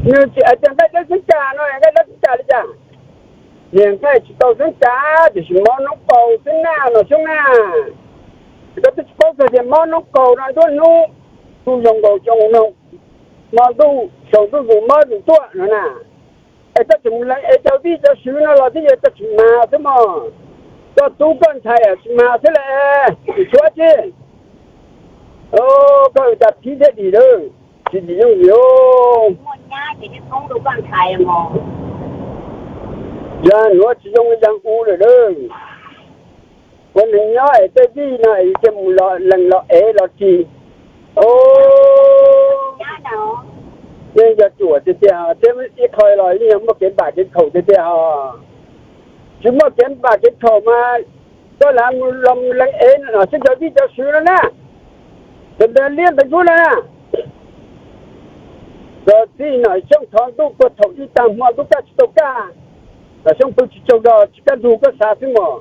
Nws tsis hais tias nqaij dawb xeeb tsam no nqaij dawb xeeb tsam li cas. Niag nqaij tsis tau xeeb tsam tiam sis mov noob qaus xwb na Nom Xyooj na. Koj twb tsis paub txog tias mov noob qaus no nruab hnub tu zoo nkaus xyoo no, hmo ntuj saum ntuj zus mob zus tuaj no na. Es koj tseem mus lees ev cov vij cov sw no los twb yog koj tsis mag xwb mog. Koj tub koj ntxhais tsis mag xwb las, tsis tshuav tsi. Koj ua cas thib thiab dim lawm, tsis dim yooj yim. Yog nuav tsis zoo li yag u lawm lauj. Ua neeg nyob es tej vij no es cia mus lees los ev los ris. Yeej yog ruam tiag tiag thiab ib qho los yeej yog muaj kev npam kev khaum tiag tiag os. Tsis muaj kev npam kev khaum mas koj lam mus los lees ev Nom Xyooj cov vij cov sw no na, cov ntawv liab ntawv ntsuab no na. Koj txij Nom Xyooj thov ntuj puag thaum ib tag hmo ntuj kaj tsis tau kaj, Nom Xyooj pw tsis tsaug zog tsis kaj ntug koj xav xwb mog.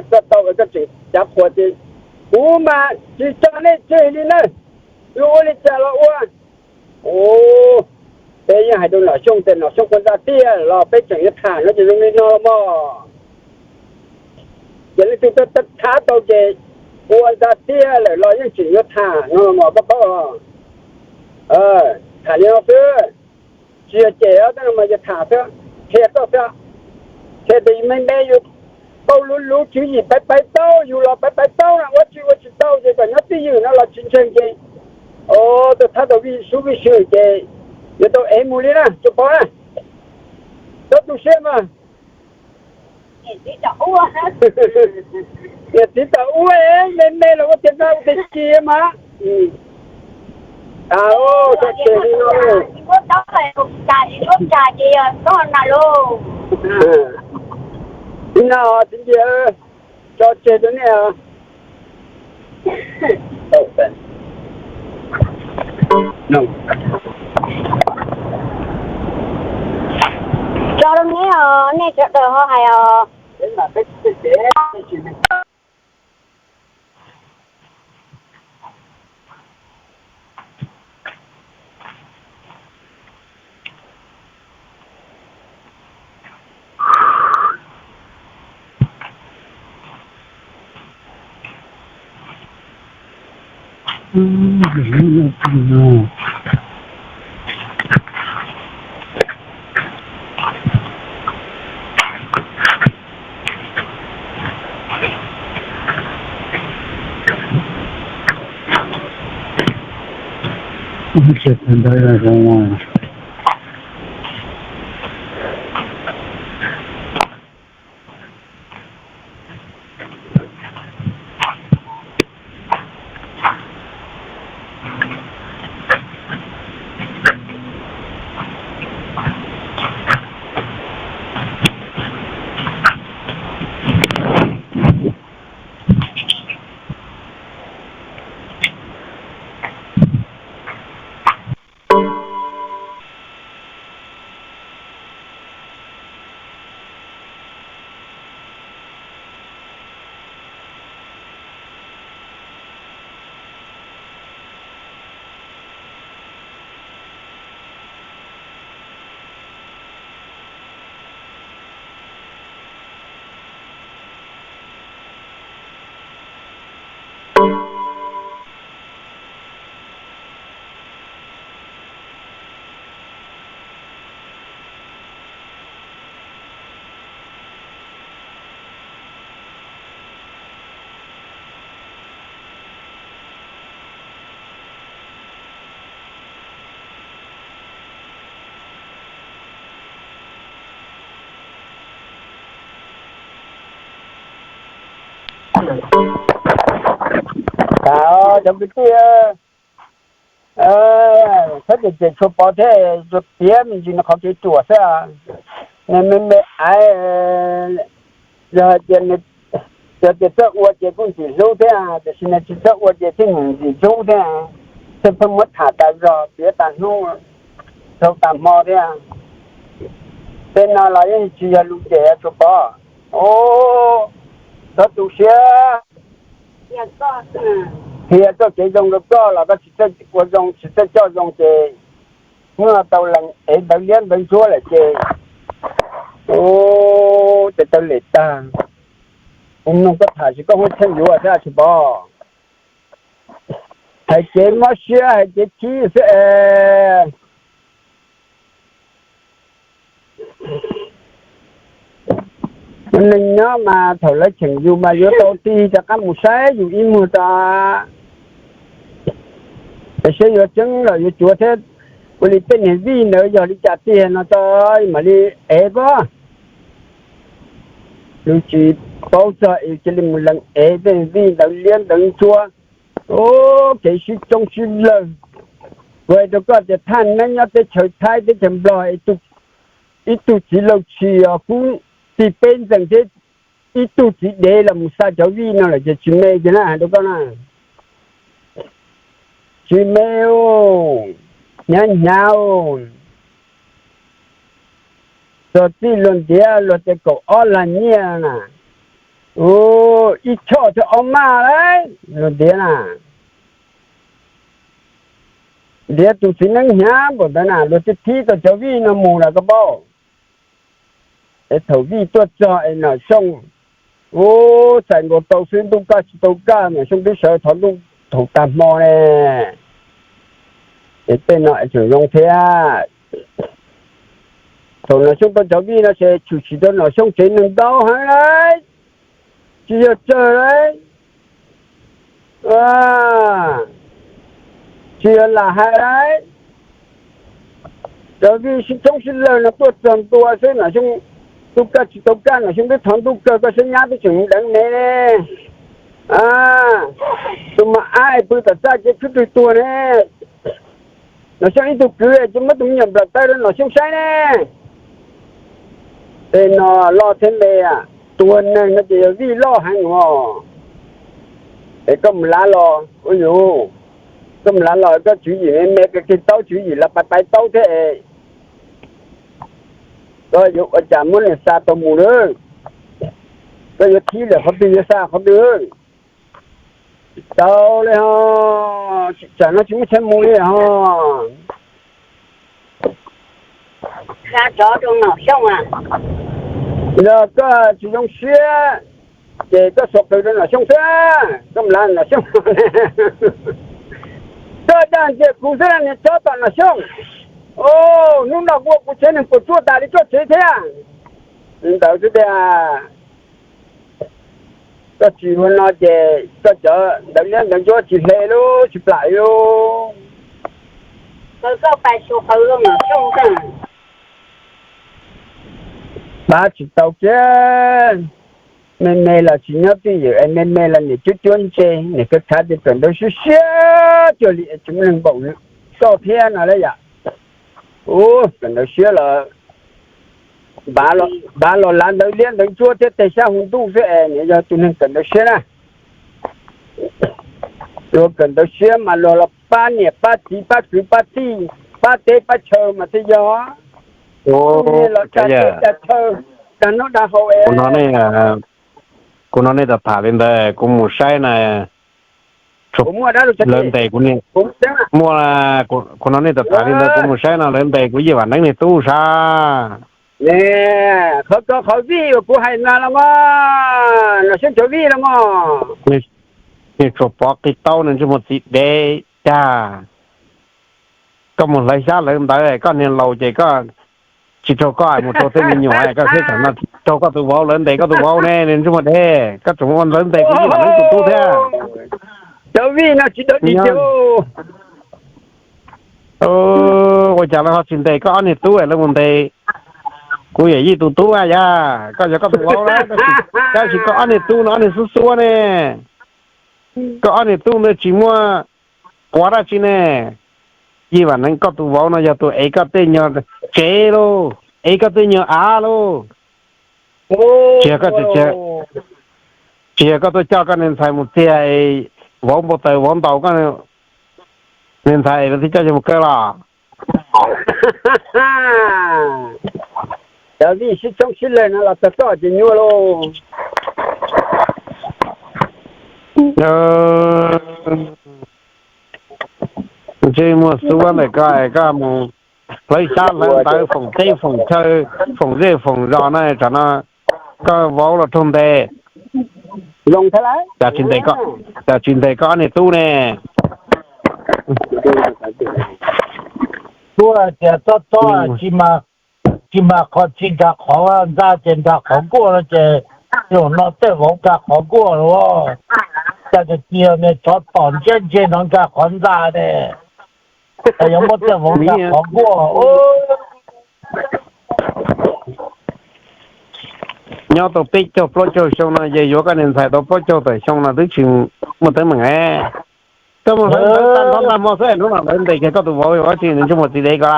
Koj tau koj tseem cav qhuas tias kuv mas tsis tso nej tseg li na, yuav ua li cas los ua. Peb yeej hais rau Nom Xyooj tias Nom Xyooj ua ntxa tiag los peb tseem yuav tham no ces zoo li no los mog. Ces leej twg tuaj thav tau ces ua ntxa tiag lawm los yeej tseem yuav tham no los mog, koj paub. Tham li no xwb, tsis yog cem os, tab no mas yog tham xwb, qhia koj xwb. Qhia tias me me yus tau luv luv tswv yim pais pais tau, yus los pais pais tau na, ua tsis ua tsis tau ces kom nyob twj ywm no los tsis ntseeg ces, o, tuaj thab tau vij sub vij sw ces yuav tau ev mus li na, tsuas pov na. Txhob tu siab mas. Niam txiv tom ub, me me los ua tiag ua tiag ci mas. Tso tseg li no. Ib no txiv ntxawm, tso tseg rau nej. Tso rau nej os, nej sawv daws ho hais os. Cov kwv tij, txhob cem cem Tshuas Pov thiab, Tshuas Pov tiav me ntsis nws qhov kev ruam xwb. Nws me me aiv, yog hais tias, yog tias txawj ua ces kuj ntxim hlub thiab, tiam sis nws tsis txawj ua ces thiaj ntxim hlub thiab. Thiaj pheej muab tham tas zog tiav tas hnub, dhau tas hmo thiab. Tej no los yeej tsis yog lus cem Tshuas Pov. Txhob tu siab. Qhia txoj kev zoo rau koj los koj tsis txawj ua zoo, tsis txawj coj zoo ces muab tau lees ev ntawv liab ntawv ntsuab lawm ces, ces tau lem tag. Kuv mloog koj tham ces koj muaj tsheej yuav thiab Tshuas Pov. Hais kev mob siab hais kev khib xwb es. Neeg nyob mas thaum lawv cheem yus mas yuav tau tig rov qab mus saib yus ib muag tso. Tiam sis yuav tseeb los yuav cuav thiab, ua li tej niag vij ntawd yog li cas tiag no tso, mam li ev pob. Lus tsis paub txog es cia li mus lees ev tej vij ntawd liab ntawd ntsuab. Kev sib coob sib lawg. Kuv hais rau koj tias thaj neeb nyob teb chaws Thaib teb chaws Nplog, ib tug txiv laus tshis os kub tig peb ntxees thiab, ib tug txiv dev los mus xa cov vij no lawm ces tsis me kiag na, hais rau koj na. Tsis me, hnyav hnyav. Txog txij luag ntiav luag tias kaum ob lag nyiaj na, ib choj thiab ob maj lauj, luag ntiav na. Ntiav tus txiv neeb hnyav npaum ntawd na luag thiaj thib tau cov vij no mus lawm koj paub. Es thaum vij tuaj txog es Nom Xyooj, ub, txais nkaus tau xwb ntuj kaj tsis tau kaj, Nom Xyooj twb sawv thov ntuj thaum tag hmo ne. Es tej no es tseem zoo thiab. Thaum Nom Xyooj tau cov vij no ces tshwm sim rau Nom Xyooj tsev neeg ntau heev lauj, tsis yog tsawg lauj, tsis yog lam hais lauj. Cov vij sib coob sib lawg no tuaj txog ntua xwb, Nom Xyooj, tus kawg tsis tau kaj, Nom Xyooj twb thov ntuj kawg koj saib nyab twb tseem deev me ne. Tus mas ab pw tom txaj ces tshwb rwg tuag ne. Nom Xyooj ib tug kwv ces muab tus me nyuam nplawm taw rau Nom Xyooj saib ne. Tej no loj thiab me, tuag neeg no ces yog vij loj heev os. Es koj mus lav los, ua yus, koj mus lav los koj tswv yim me me, koj tig taub tswv yim los pais pais taub thiab es koj yuav ua cas muab nws xa tau mus lawm? Koj yuav thib lawm qhov twg yuav xa qhov twg? Tsis tau li ho, tsis tsam no tsis muaj chaw mus li ho. Yog koj tsis zoo siab ces koj xuas qws rau Nom Xyooj xwb, koj mus lav Nom Xyooj. Koj dag ntxias kuv xwb niag tsov tom Nom Xyooj. Hnub no kuv ua kuv tsev neeg puas tsuaj tas li txoj tsev thiab. Li ntawd xwb tiag. Koj tsis ua no ces koj cov ntawv liab ntawv ntsuab tsis hle lub tsis plam li lub. Dab tsis tau kiag. Me me los tsis nyob twj ywm es me me los niam cuab cuab ntse, niam khav khav tias kawm ntawv siab siab cuag li es tsis muaj neeg npaum koj thiab no la yam. Ub, kawm ntawv siab los, npav los lav ntawv liab ntawv ntsuab thiab tej xyab hu ntuj xwb es niam yog tus neeg kawm ntawv siab na. Luag kawm ntawv siab mas luag los pab niam pab txiv pab kwv pab tij, pab teb pab chaw mas thiaj yog. Los tsa teb tsa chaw, dag noj dag haus es. Kuv no nej tam tham li ntawd kuv mus saib na. Lawv ntes kuv ne. Muaj, kuv no nej tam tham li ntawd kuv mus saib no lawv ntes kuv Yij Vam Neeb niag tub sab. Qhov ko qhov vij uas kuv hais na los mas, Nom Xyooj cov vij los mas. Niag tsuas pov qi taub nws ntsej muag txiv dev cag. Koj mus hlawv xyab hlawv ntawv koj niag laus ces koj tsis raug koj mus raug tej me nyuam koj thiab tam no raug koj tus vauv lawv ntes koj tus vauv ne nws ntsej muag dev koj tseem ua lawv ntes kuv Yij Vam Neeb tus tub thiab. Cov vij no tsis dawb dig tiag. Ua cas lawv ho tsis ntes koj ob niag tub lawv mus ntes kuv yawm yij tus tub a yag? Koj yog koj tus vauv na, tab sis koj ob niag tub no ob niag xub xuab ne. Koj ob niag tub ntawd tsis muaj quav dab tsi ne. Yij Vam Neeb koj tus vauv no yog tus ev koj tej nyuag tsev lauj, ev koj tej nyuag av lauj. Tsis yog koj, tsis yog koj tuaj coj koj niag ntxhais mus txiag vauv npau taws vauv ntaus koj niag ntxhais lawv thiaj coj yawg mus kaw los? Cov vij sib tshoob sib lawg no los txog koj ces nyuaj lauj. Ntsej muag xuab ntawm koj, koj mus hlawv xyab hlawv ntawv foom teb foom chaw, foom zej foom zos na, tsam no koj vauv los raug ntes. Cas tsis ntes koj ob niag tub ne? Tuaj tias txob txob, tsis mas qhov tsis nkag qhov ntxa ces nkag qhov nkuaj no ces, zaum no tej vauv nkag qhov nkuaj los. Cas tias niag tsov tom ntsiab ntseg no nkag qhov ntxa ne, yuav muab tej vauv nkag qhov nkuaj. Nyob tau peb caug plaub caug xyoo no yog yuav koj niag ntxhais tau plaub caug tawm xyoo no twb tsis muaj teeb meem. Koj mus hlawv ntawv tag nrho ntag hmo xwb, hnub no lawv ntes kiag koj tus vauv, ua tsi nws ntsej muag txiv dev ko a?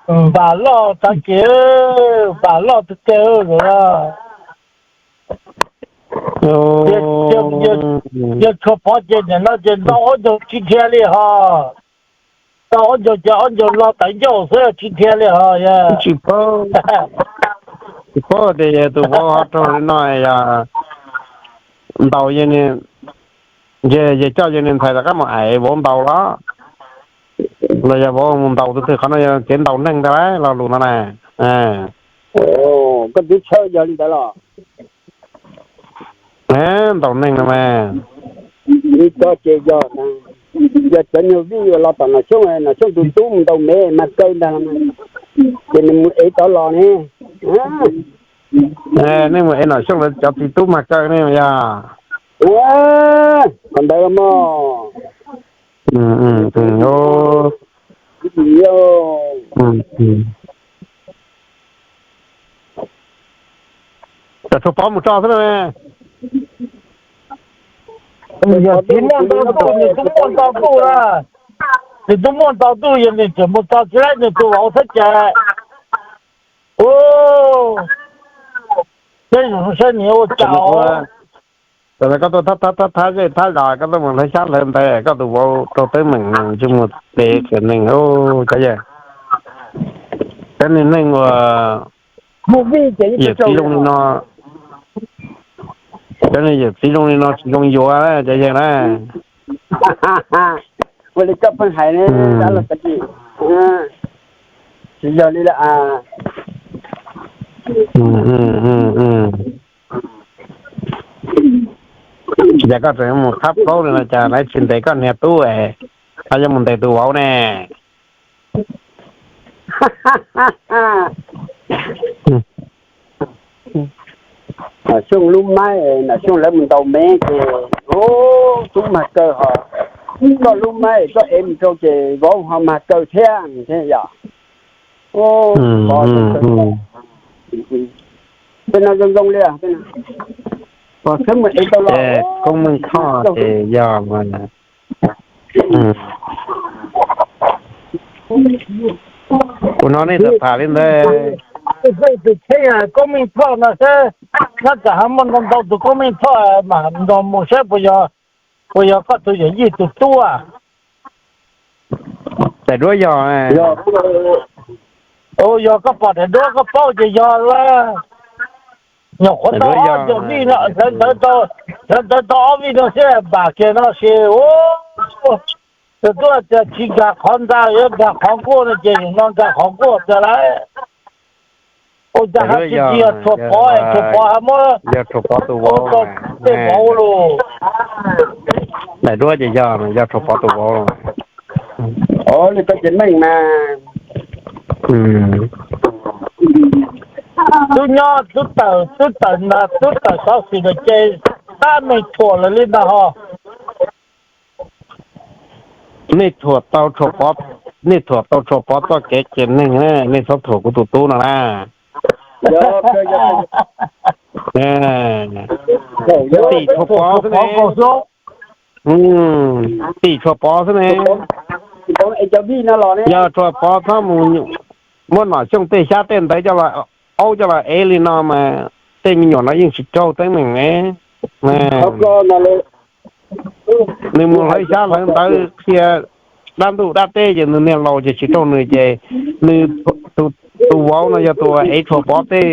Npam loj tag kev, npam loj tiag tiag. Yog tshuav pov ces nim no ces ntau ob ncaug tsis dhia li ho. Ntau ob ncaug ces ob ncaug lo tawv ncauj xwb tsis dhia li ho. Tsis paub, tsis paub tias yog tus vauv ho raug li no yog ntaus, yog coj yog niag ntxhais rov qab mus ais vauv ntaus los, los yog vauv mus ntaus tus twg, qhov no yog kev ntaus neeg ntag lauj, lo lus no na. Koj twb tshawj yog li ntawd los? Ntaus neeg no mas. Li ko ces yog, yog cov nyuag vij uas los tom Nom Xyooj, Nom Xyooj tus tub mus ntaus me mas kaw ntag, ces nws mus ev tau los ne. Nej mus ev Nom Xyooj lawv cov txiv tub mas kaw ne yog. Qhov ntawd mog. Tsuas tshuav pov mus tso xwb na. Yog tsis muaj ntau tuj, nws twb muaj ntau tuj na. Nws twb muaj ntau tuj, yog nws tseem mus tso tsis laib nws tus vauv thiab ces, u, saib niag ua cas. Thaum koj tuaj thab thab zej thab zos, koj tuaj mus hlawv xyab hlawv ntawv, koj tus vauv rau teeb meem, tsis mus tev kiag neeg, cov yawg, cov niag neeg uas yawm txiv zoo li no, cov niag yawm txiv zoo li no tsis zoo yuav cov yawg na. Ua li koj pheej hais ne, dab laug Kav Dim, tsis yog li lawm. Cas koj tseem mus thab plaub li no, cas lawv tsis ntes koj niag tub es ho yuav mus ntes tus vauv ne? Nam Xyooj lub maib, Nam Xyooj lawv mus ntaus mev ces, tub mag kaw ho, koj lub maib koj ev mus rau ces vauv ho mag kaw thiab thiab yom. Tej no zoo zoo li, koj txhob mus ev tau los. Koob Meej Thoj ces yog mas, kuv hnov nej tham tham li ntawd. Tus kheej Koob Meej Thoj no seb, nyob tsam ho muaj ntau ntau tus Koob Meej Thoj mas nrog mus seb puas yog koj tus yawm yij tus tub. Daim duab yog, yog koj pom daim duab koj paub ces yog lawm. Nyuam qhuav tau ob vij no, sawv ntawd tau ob vij no xwb npam kiag no ces, tus tub tias tsis nkag qhov ntxa yuav nkag qhov nkuaj no ces nim no nkag qhov nkuaj tiag lauj. Ua cas hais tias tsis yog Tshuas Pov, Tshuas Pov ho muab, yog Tshuas Pov tus vauv, tej vauv los. Daim duab ces yog, yog Tshuas Pov tus vauv. Ua li koj ces meej mas. Tub nyob tub tawm, tub tawm ntag, tub tawm xov xwm ntawm ces tab meeg thuam lawm li ntag ho. Nej thuam tau Tshuas Pov, nej thuam tau Tshuas Pov txoj kev cem neeg, nej txhob thuam kuv tus tub no na. Tim Tshuas Pov xwb ne. Tim Tshuas Pov xwb ne. Yog Tshuas Pov txhob mus muab Nom Xyooj tej xyab tej ntawv coj los, aub coj los ev li no mas tej me nyuam no yeej tsis raug teeb meem ne. Nws mus hlawv xyab hlawv ntawv qhia dab ntuj dab teb ces nws niag laus ces tsis raug nws ces nws tus vauv no yog tus ev Tshuas Pov tej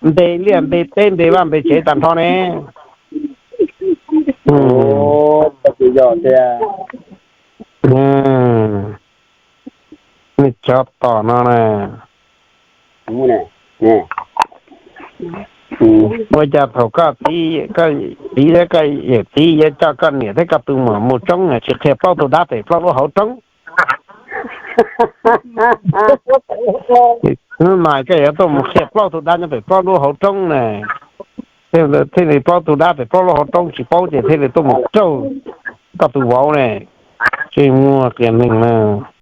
npe liaj npe teb npe vaj npe tsev tag nrho ne. Nej cov tom no na, ua cas thaum koj txiv, koj txiv thiab koj yawm txiv yuav coj koj niam thiab koj tus muam mus tsoob tsis qhia plaub tug dab pem plaub lub hauv roob? Hnub no koj yuav tuaj mus qhia plaub tug dab nyob pem plaub lub hauv roob na. Thiaj li plaub tug dab pem plaub lub hauv roob tsis paub ces thiaj li tuaj mus raug koj tus vauv ne. Tsis muaj qias neeg na.